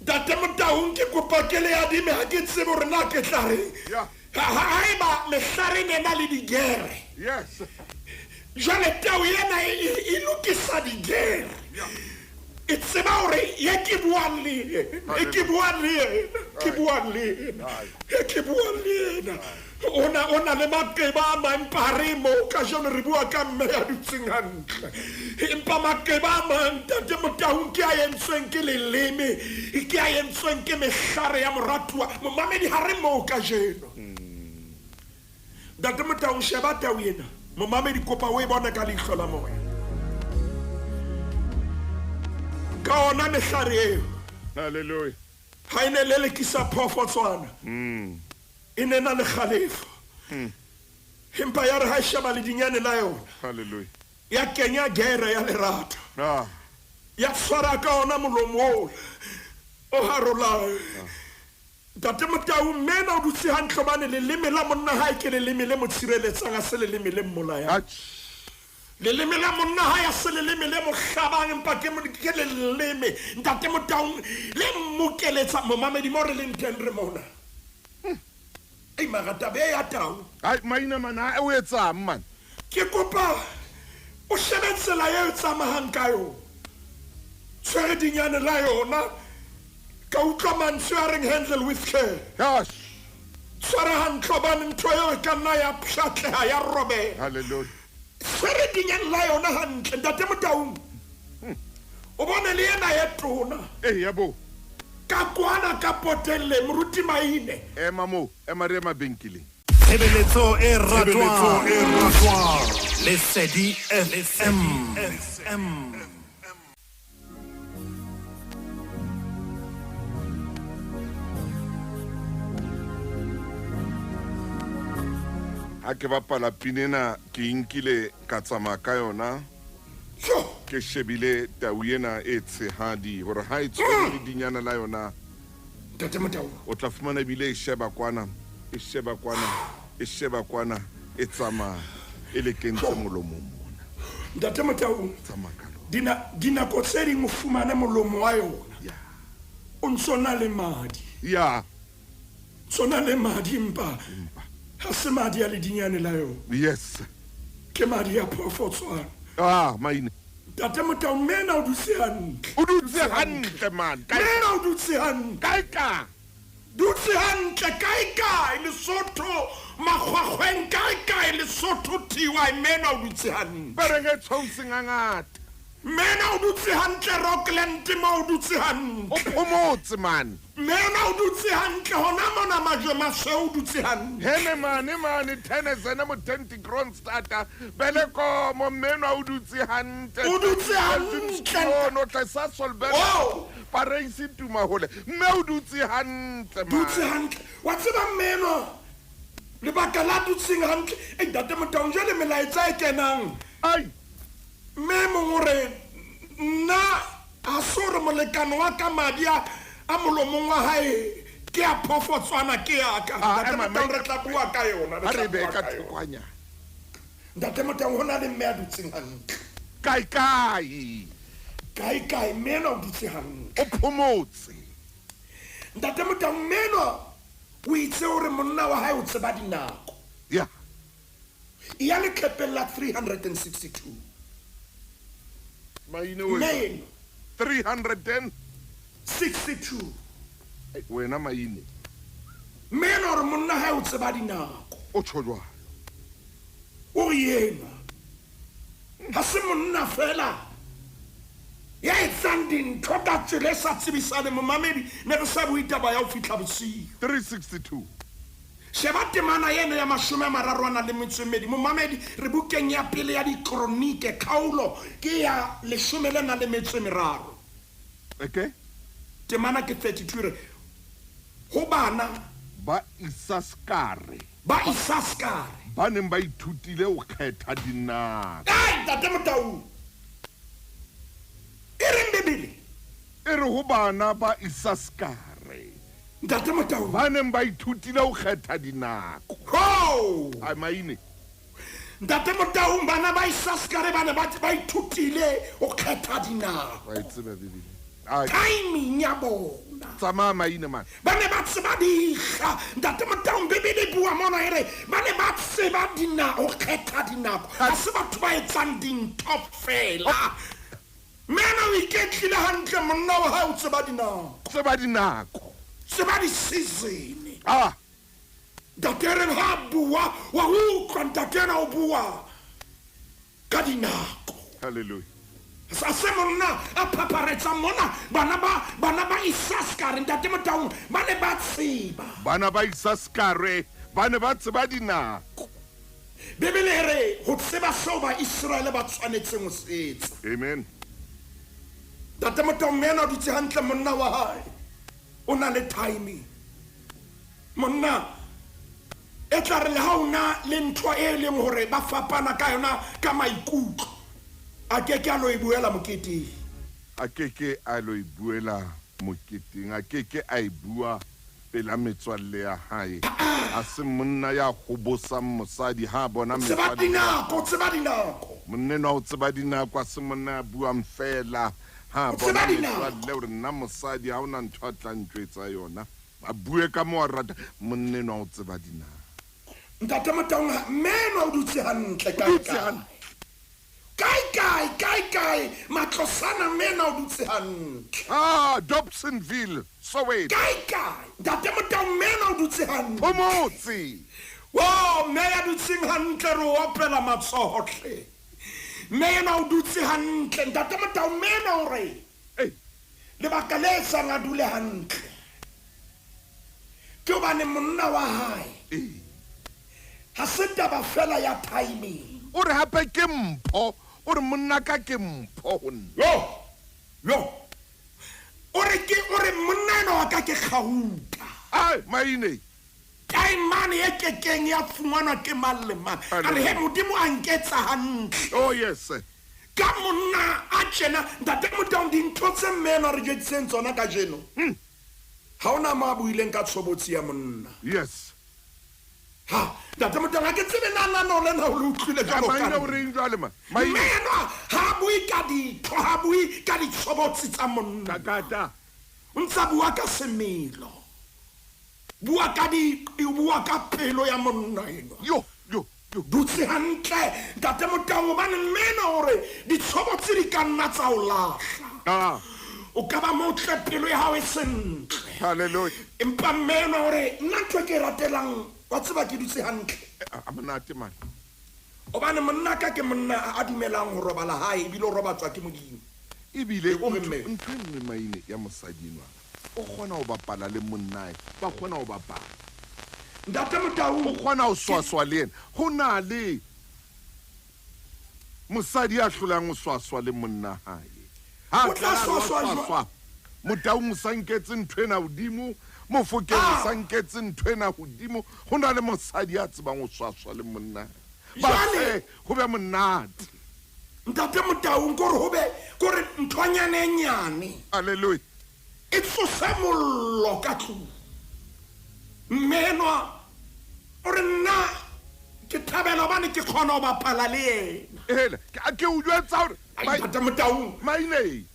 [SPEAKER 4] Ntate Motaung ke kopa ke le adime ha ke tsebe hore na ke tla reng. Haeba mehlareng e na le digere.
[SPEAKER 2] Yes.
[SPEAKER 4] Jwale tau ena e lokisa digere. E tseba hore ye ke buang le yena, e ke buang le yena, ke buang le yena, e ke buang le yena. O na, o na le maqeba a mang pare moo kajeno re bua ka mme ya dutseng hantle. Empa maqeba a mang, Ntate Motaung, ke a entsweng ke leleme, ke a entsweng ke mehlare ya moratuwa. Momamedi, ha re moo kajeno. Ntate Motaung, sheba tau ena. Momamedi, kopa o e bone ka leihlo la moya. Ka ona mehlare eo.
[SPEAKER 2] Hallelujah.
[SPEAKER 4] Ha e ne lelekisa phoofotswana. E ne na le kgalefo. Empa ya re ha e sheba ledinyane la yona.
[SPEAKER 2] Hallelujah.
[SPEAKER 4] Ya kenya gere ya lerato. Ya tshwara ka ona molomo oo o harolang. Ntate Motau, mme ena o dutse hantle hobane leleme la monna hae ke leleme le mo tshireletsang, ha se leleme le mmolayang. Leleme la monna hae ha se leleme le mo hlabang, empa ke, ke leleme, Ntate Motaung, le mmokeletsa. Momamedi, mo re leng teng re mona. Ei, mara taba e ya tau.
[SPEAKER 2] Hai, maina man, ha o etsang man?
[SPEAKER 4] Ke kopa o shebe tsela eo e tsamayang ka yona. Tshwere dinyane la yona. Ka utlwa mantswe a reng handle with care.
[SPEAKER 2] Yes.
[SPEAKER 4] Tshwara hantle hobane ntho eo e ka nna ya pshatleha ya robeha.
[SPEAKER 2] Hallelujah.
[SPEAKER 4] Tshwere dinyane la yona hantle, Ntate Motaung. O bone le ena e tona.
[SPEAKER 2] Ee, ya bo.
[SPEAKER 4] Ka kwana ka poteng le Moruti Maine.
[SPEAKER 2] Ema moo, ema re ye mabenkeleng.
[SPEAKER 3] Tshebeletso e ratwang. Lesedi FM.
[SPEAKER 2] Ha ke bapala pina ena ke e nkile ka tsamaya ka yona ke shebile tau ena e tshehadi hore ha e tshwere ledinyana la yona
[SPEAKER 4] Ntate Motau.
[SPEAKER 2] O tla fumana ebile e sheba kwana, e sheba kwana, e sheba kwana, e tsamaya e le kentse molomong mona.
[SPEAKER 4] Ntate Motau.
[SPEAKER 2] Tsamaya ka lona.
[SPEAKER 4] Dina, dinako tse ding o fumane molomo wa yona
[SPEAKER 2] Ya.
[SPEAKER 4] o ntso na le madi.
[SPEAKER 2] Ya.
[SPEAKER 4] Ntso na le madi empa
[SPEAKER 2] Empa.
[SPEAKER 4] ha se madi a ledinyane la yona.
[SPEAKER 2] Yes.
[SPEAKER 4] Ke madi a phoofotswana.
[SPEAKER 2] Ah, maine.
[SPEAKER 4] Ntate Motau, mme ena o dutse hantle.
[SPEAKER 2] O dutse hantle man.
[SPEAKER 4] Mme ena o dutse hantle.
[SPEAKER 2] Kae kae?
[SPEAKER 4] Dutse hantle kae kae Lesotho, makgwakgweng kae kae Lesotho TY, mme ena o dutse hantle.
[SPEAKER 2] Ba reng e tshweu sengangata.
[SPEAKER 4] Mme ena o dutse hantle Rockland mo o dutse hantle.
[SPEAKER 2] O phomotse man.
[SPEAKER 4] Mme ena o dutse hantle hona mona majwe masweu o dutse hantle.
[SPEAKER 2] Hene mane mane Tennyson Motenti Kronstadta Belekomo mme enwa o dutse hantle.
[SPEAKER 4] O dutse hantle.
[SPEAKER 2] No tla sa Solberg.
[SPEAKER 4] Oh.
[SPEAKER 2] Pareisi tuma hole. Mme o dutse hantle man.
[SPEAKER 4] Dutse hantle. Wa tseba mme enwa lebaka la dutseng hantle. Ei Ntate Motaung jwale melaetsa e kenang.
[SPEAKER 2] Ai.
[SPEAKER 4] Mme mong o re nna ha se hore molekane wa ka madi a a molomong wa hae ke a phoofotswana ke ya ka.
[SPEAKER 2] Ah,
[SPEAKER 4] Ntate
[SPEAKER 2] ema,
[SPEAKER 4] Motaung re tla bua ka yona, re
[SPEAKER 2] Ha
[SPEAKER 4] tla
[SPEAKER 2] re be
[SPEAKER 4] bua
[SPEAKER 2] ka
[SPEAKER 4] ka yona.
[SPEAKER 2] thokwanyana.
[SPEAKER 4] Ntate Motaung ho na le mme a dutseng hantle.
[SPEAKER 2] Kae kae?
[SPEAKER 4] Kae kae mme enwa o dutse hantle.
[SPEAKER 2] O phomotse.
[SPEAKER 4] Ntate Motaung mme enwa o itse hore monna wa hae o tseba dinako.
[SPEAKER 2] Ya.
[SPEAKER 4] Ya leqhepeng la 362.
[SPEAKER 2] Maine o
[SPEAKER 4] Mme enwa.
[SPEAKER 2] 362.
[SPEAKER 4] 62.
[SPEAKER 2] Wena maine.
[SPEAKER 4] Mme enwa hore monna hae o tseba dinako.
[SPEAKER 2] O tjho jwalo.
[SPEAKER 4] O re yena ha se monna fela ya etsang dintho ka tsela e sa tsebisane. Momamedi, ne re sa bue taba ya ho fihla bosiu.
[SPEAKER 2] 362.
[SPEAKER 4] Sheba temana eno ya 34. Momamedi, re bukeng ya pele ya dikronike, kgaolo ke ya 13.
[SPEAKER 2] Okay.
[SPEAKER 4] Temana ke 32 re ho bana
[SPEAKER 2] ba Isaskare.
[SPEAKER 4] Ba Isaskare.
[SPEAKER 2] Ba neng ba ithutile ho kgetha dinako.
[SPEAKER 4] Ai, Ntate Motau. E reng Bibele?
[SPEAKER 2] E re ho bana ba Isaskare.
[SPEAKER 4] Ntate Motau.
[SPEAKER 2] Ba neng ba ithutile ho kgetha dinako.
[SPEAKER 4] Ho!
[SPEAKER 2] Ai maine.
[SPEAKER 4] Ntate Motau, bana ba Isaskare ba ne ba ithutile ho kgetha dinako.
[SPEAKER 2] Wa e tseba Bibele. Ai.
[SPEAKER 4] Timing ya bona.
[SPEAKER 2] Tsamaya maine man.
[SPEAKER 4] Ba ne ba tseba dihla. Ntate Motau, Bibele e bua mona e re ba ne ba tseba dinako, ho kgetha dinako. Ha se batho ba etsang dintho fela. Mme ena o iketlile hantle monna wa hae o tseba dinako.
[SPEAKER 2] Tseba dinako.
[SPEAKER 4] Tseba di-season.
[SPEAKER 2] Ah.
[SPEAKER 4] Ntate e reng ha a bua wa utlwa ntate ena o bua ka dinako.
[SPEAKER 2] Hallelujah.
[SPEAKER 4] Sa se monna a phapharetsang mona bana ba bana ba Isaskare ntate Motaung ba ne ba tseba.
[SPEAKER 2] Bana ba Isaskare ba ne ba tseba dinako.
[SPEAKER 4] Bibele e re ho tseba seo Baiseraele ba tshwanetseng ho se etsa.
[SPEAKER 2] Amen.
[SPEAKER 4] Ntate Motaung mme ena o dutse hantle monna wa hae o na le timing. Monna e tla re le ha o na le ntho e leng hore ba fapana ka yona ka maikutlo a ke ke a lo e buela moketeng.
[SPEAKER 2] A ke ke a lo e buela moketeng, a ke ke a e bua pela metswalle ya hae. Ha se monna ya hobosang mosadi ha a bona
[SPEAKER 4] Tseba
[SPEAKER 2] metswalle ya
[SPEAKER 4] dinako,
[SPEAKER 2] hae.
[SPEAKER 4] tseba dinako.
[SPEAKER 2] Monna enwa o tseba dinako, ha se monna ya buang feela ha a
[SPEAKER 4] O tseba
[SPEAKER 2] bona
[SPEAKER 4] dinako.
[SPEAKER 2] metswalle hore nna mosadi ha hona ntho a tla ntjwetsa yona. A bue ka moo a rata. Monna enwa o tseba dinako.
[SPEAKER 4] Ntate Motaung, mme enwa o dutse hantle kae
[SPEAKER 2] O dutse
[SPEAKER 4] kae.
[SPEAKER 2] hantle.
[SPEAKER 4] Kae kae, kae kae, Matlosana mme enwa o dutse hantle.
[SPEAKER 2] Ah, Dobsonville, Soweto.
[SPEAKER 4] Kae kae, Ntate Motaung mme enwa o dutse hantle.
[SPEAKER 2] Phomotse.
[SPEAKER 4] Wo, mme ya dutseng hantle re o opela matsoho hle. Mme enwa o dutse hantle, Ntate Motaung mme enwa o re.
[SPEAKER 2] Ei.
[SPEAKER 4] Lebaka le etsang a dule hantle ke hobane monna wa hae
[SPEAKER 2] Ee.
[SPEAKER 4] ha se taba fela ya timing.
[SPEAKER 2] O re hape ke mpho, o re monna ka ke mpho ho nna.
[SPEAKER 4] Yo, yo. O re ke, o re monna enwa wa ka ke kgauta.
[SPEAKER 2] Ai, maine.
[SPEAKER 4] Taemane e kekeng ya fumanwa ke mang le mang. A re, he, Modimo a nketsa hantle.
[SPEAKER 2] Oh, yes.
[SPEAKER 4] Ka monna a tjena, Ntate Motaung, dintho tse mme enwa re jwetsitseng tsona kajeno. Ha hona mo a buileng ka tshobotsi ya monna.
[SPEAKER 2] Yes.
[SPEAKER 4] Ha, Ntate Motaung, ha ke tsebe na na no lena o le utlwile jwalo ka
[SPEAKER 2] Maine o
[SPEAKER 4] nna.
[SPEAKER 2] reng jwale ma? Maine.
[SPEAKER 4] Mme enwa ha bue ka ditho, ha bue ka ditshobotsi tsa monna.
[SPEAKER 2] Kakata.
[SPEAKER 4] O ntsa bua ka semelo. Bua ka di, bua ka pelo ya monna enwa.
[SPEAKER 2] Yo, yo, yo.
[SPEAKER 4] Dutse hantle, Ntate Motaung, hobane mme enwa o re ditshobotsi di ka nna tsa o lahla.
[SPEAKER 2] Ah.
[SPEAKER 4] O ka ba motle pelo ya hao e sentle.
[SPEAKER 2] Hallelujah.
[SPEAKER 4] Empa mme enwa o re nna ntho e ke e ratelang, wa tseba ke dutse hantle.
[SPEAKER 2] A monate man.
[SPEAKER 4] Hobane monna ka ke monna a dumelang ho robala hae ebile o robatswa ke Modimo.
[SPEAKER 2] Ebile
[SPEAKER 4] O re mme.
[SPEAKER 2] ntho e nngwe maine ya mosadi enwa, o kgona ho bapala le monnae, ba kgona ho bapala.
[SPEAKER 4] Ntate Motaung
[SPEAKER 2] O kgona ho swaswa le yena. Ho na le mosadi ya hlolang ho swaswa le monna hae. Ha
[SPEAKER 4] O tla
[SPEAKER 2] tla
[SPEAKER 4] swaswa
[SPEAKER 2] swaswa.
[SPEAKER 4] jwang?
[SPEAKER 2] Motaung o sa nketse ntho ena hodimo, Mofokeng o
[SPEAKER 4] Ah.
[SPEAKER 2] sa nketse ntho ena hodimo. Ho na le mosadi ya tsebang ho swaswa le monna. Ba
[SPEAKER 4] Jwale-
[SPEAKER 2] se, ho be monate.
[SPEAKER 4] Ntate Motaung, kore ho be, kore nthonyana e nyane.
[SPEAKER 2] Hallelujah.
[SPEAKER 4] E tsose mollo ka tlung. Mme enwa o re nna ke thabela hobane ke kgona ho bapala le yena.
[SPEAKER 2] Hela, ke o jwetsa hore
[SPEAKER 4] Ai, Ntate Motaung.
[SPEAKER 2] Maine.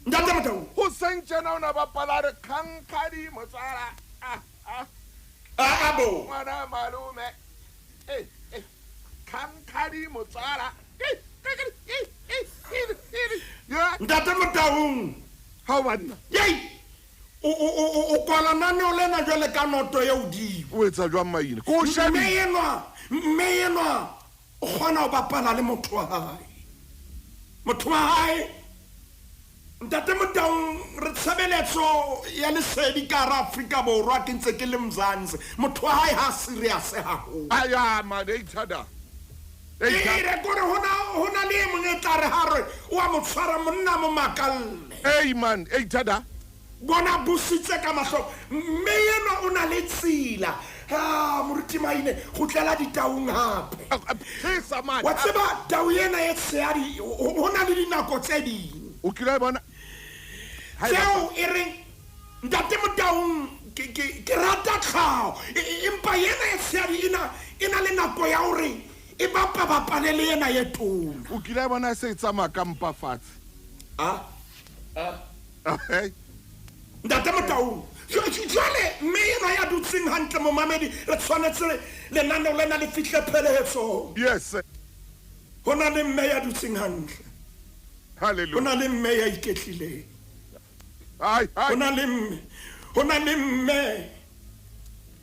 [SPEAKER 4] Ntate Motaung.
[SPEAKER 2] Ho seng tjena o na bapala re kgankhadi motswala. Ah, ah.
[SPEAKER 4] Ah, ah, bo.
[SPEAKER 2] Ngwana malome. Eh, eh. Kgankhadi motswala. Eh, eh, eh, eh, eh, eh. Ya.
[SPEAKER 4] Ntate Motaung.
[SPEAKER 2] Ha o banna.
[SPEAKER 4] Yei. O kwala naneo lena jwale ka noto e hodimo.
[SPEAKER 2] O etsa jwang maine? Ke o
[SPEAKER 4] Mme
[SPEAKER 2] shebile.
[SPEAKER 4] enwa, mme enwa o kgona ho bapala le motho wa hae. Motho wa hae, Ntate Motaung, re tshebeletso ya lesedi ka hara Afrika Borwa ke ntse ke le Mzansi. Motho wa hae ha serious haholo.
[SPEAKER 2] Aya, man, ei thada. Ei
[SPEAKER 4] E
[SPEAKER 2] thada.
[SPEAKER 4] re kore hona le e mong e tla re ha re o a mo tshwara monna mo makalle.
[SPEAKER 2] Ei man, ei thada.
[SPEAKER 4] Bona busitse ka mahlo. Mme enwa o na le tsela. Ha, Moruti Maine, kgutlela ditaung hape.
[SPEAKER 2] Tshesa man.
[SPEAKER 4] Wa tseba tau ena e tshehadi, ho na le dinako tse ding.
[SPEAKER 2] O kile wa e bona? Ha e
[SPEAKER 4] Tseo e reng, Ntate Motaung, ke rata tlhaho. Empa ena e tshehadi e na le nako ya hore e bapabapale le ena e tona.
[SPEAKER 2] O kile wa bona se e tsamaya ka mpa fatshe?
[SPEAKER 4] Ah? Ah?
[SPEAKER 2] Hey.
[SPEAKER 4] Ntate Motaung, jwale mme enwa ya dutseng hantle momamedi, re tshwanetse lenaneo lena le fihle phelehetsong.
[SPEAKER 2] Yes.
[SPEAKER 4] Ho na le mme ya dutseng hantle. Ho
[SPEAKER 2] Hallelujah.
[SPEAKER 4] na le mme ya iketlileng.
[SPEAKER 2] Ai,
[SPEAKER 4] Ho
[SPEAKER 2] ai.
[SPEAKER 4] na le mme, ho na le mme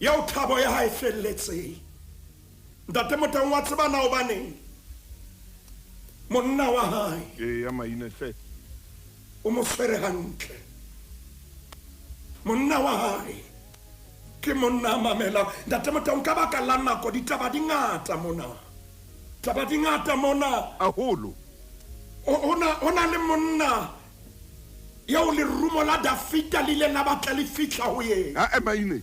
[SPEAKER 4] eo thabo ya hae felletseng. Ntate Motaung, wa tseba na hobaneng monna wa hae
[SPEAKER 2] Ee, ya maine hle.
[SPEAKER 4] o mo tshwere hantle? Monna wa hae ke monna a mamelang. Ntate Motaung, ka baka la nako, ditaba di ngata mona, taba di ngata mona.
[SPEAKER 2] Haholo.
[SPEAKER 4] Ho na le monna eo lerumo la Dafita le ileng la batla le fihla ho yena.
[SPEAKER 2] Ha e maine.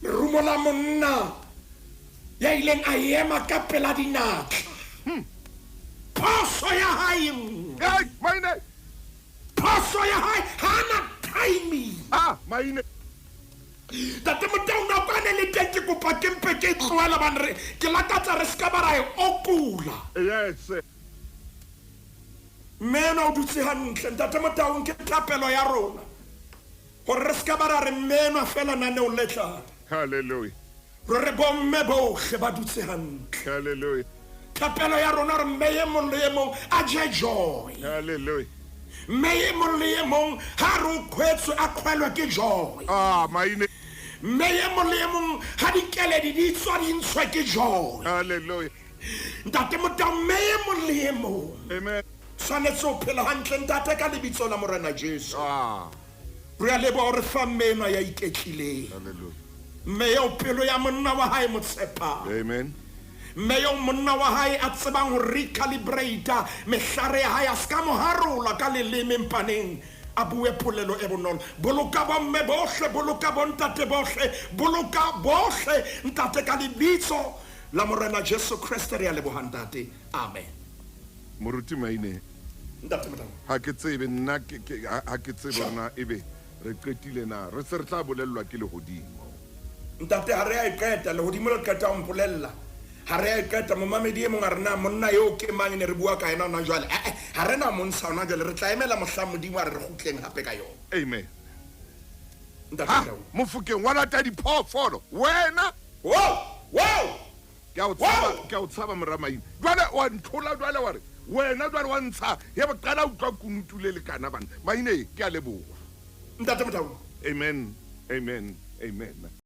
[SPEAKER 4] Lerumo la monna ya ileng a ema ka pela dinatla. Phoso ya hae nngwe.
[SPEAKER 2] Ai, maine.
[SPEAKER 4] Phoso ya hae, ha na timing.
[SPEAKER 2] Ah, maine.
[SPEAKER 4] Ntate Motaung, nako a ne le teng, ke kopa ke mpe ke e tlohela, bane re ke lakatsa re se ka ba ra e okula.
[SPEAKER 2] Yes.
[SPEAKER 4] Mme enwa o dutse hantle. Ntate Motaung, ke thapelo ya rona gore re se ka ba ra re mme enwa fela naneong le tlang.
[SPEAKER 2] Hallelujah.
[SPEAKER 4] Re re bomme bohle ba dutse hantle.
[SPEAKER 2] Hallelujah.
[SPEAKER 4] Thapelo ya rona re mme e mong le e mong a je joy.
[SPEAKER 2] Hallelujah.
[SPEAKER 4] Mme e mong le e mong ha re o kgwetswe, a kgwelwe ke joy.
[SPEAKER 2] Ah, maine.
[SPEAKER 4] Mme e mong le e mong ha dikeledi di tswa, di ntshwe ke joy.
[SPEAKER 2] Hallelujah.
[SPEAKER 4] Ntate Motaung, mme e mong le e mong
[SPEAKER 2] Amen.
[SPEAKER 4] tshwanetse ho phela hantle, ntate, ka lebitso la Morena Jesu.
[SPEAKER 2] Ah,
[SPEAKER 4] Re a leboha hore fa mme enwa ya iketlileng,
[SPEAKER 2] hallelujah.
[SPEAKER 4] mme eo pelo ya monna wa hae mo tshepang,
[SPEAKER 2] Amen.
[SPEAKER 4] mme eo monna wa hae a tsebang ho recalibrata mehlare ya hae, a se ka mo harola ka leleme mpaneng, a bue polelo e bonolo. Boloka bomme bohle, boloka bontate bohle, boloka bohle, ntate, ka lebitso la Morena Jesu Kreste re a leboha, ntate. Amen.
[SPEAKER 2] Moruti Maine,
[SPEAKER 4] Ntate Motaung.
[SPEAKER 2] ha ke tsebe nna ha ke tsebe hore na ebe re qetile na, re se re tla bolellwa ke lehodimo.
[SPEAKER 4] Ntate, ha re a e qeta, lehodimo le qeta ho mpolella. Ha re a e qeta. Momamedi e mong a re na monna eo ke mang e ne re bua ka ena hona jwale? Eh, ha re na montsha hona jwale, re tla emela mohlang Modimo a re re kgutleng hape ka yona.
[SPEAKER 2] Amen.
[SPEAKER 4] Ntate
[SPEAKER 2] Ha,
[SPEAKER 4] Motaung.
[SPEAKER 2] Mofokeng wa lata diphoofolo wena.
[SPEAKER 4] Wow, wow.
[SPEAKER 2] Ke a o tshaba,
[SPEAKER 4] Wow!
[SPEAKER 2] ke a o tshaba, mora Maine. Jwale wa nthola, jwale wa re wena, jwale wa ntsha ya ba qala utlwa kunutu le lekana bana. Maine, ke a leboha.
[SPEAKER 4] Ntate Motaung.
[SPEAKER 2] Amen. Amen. Amen.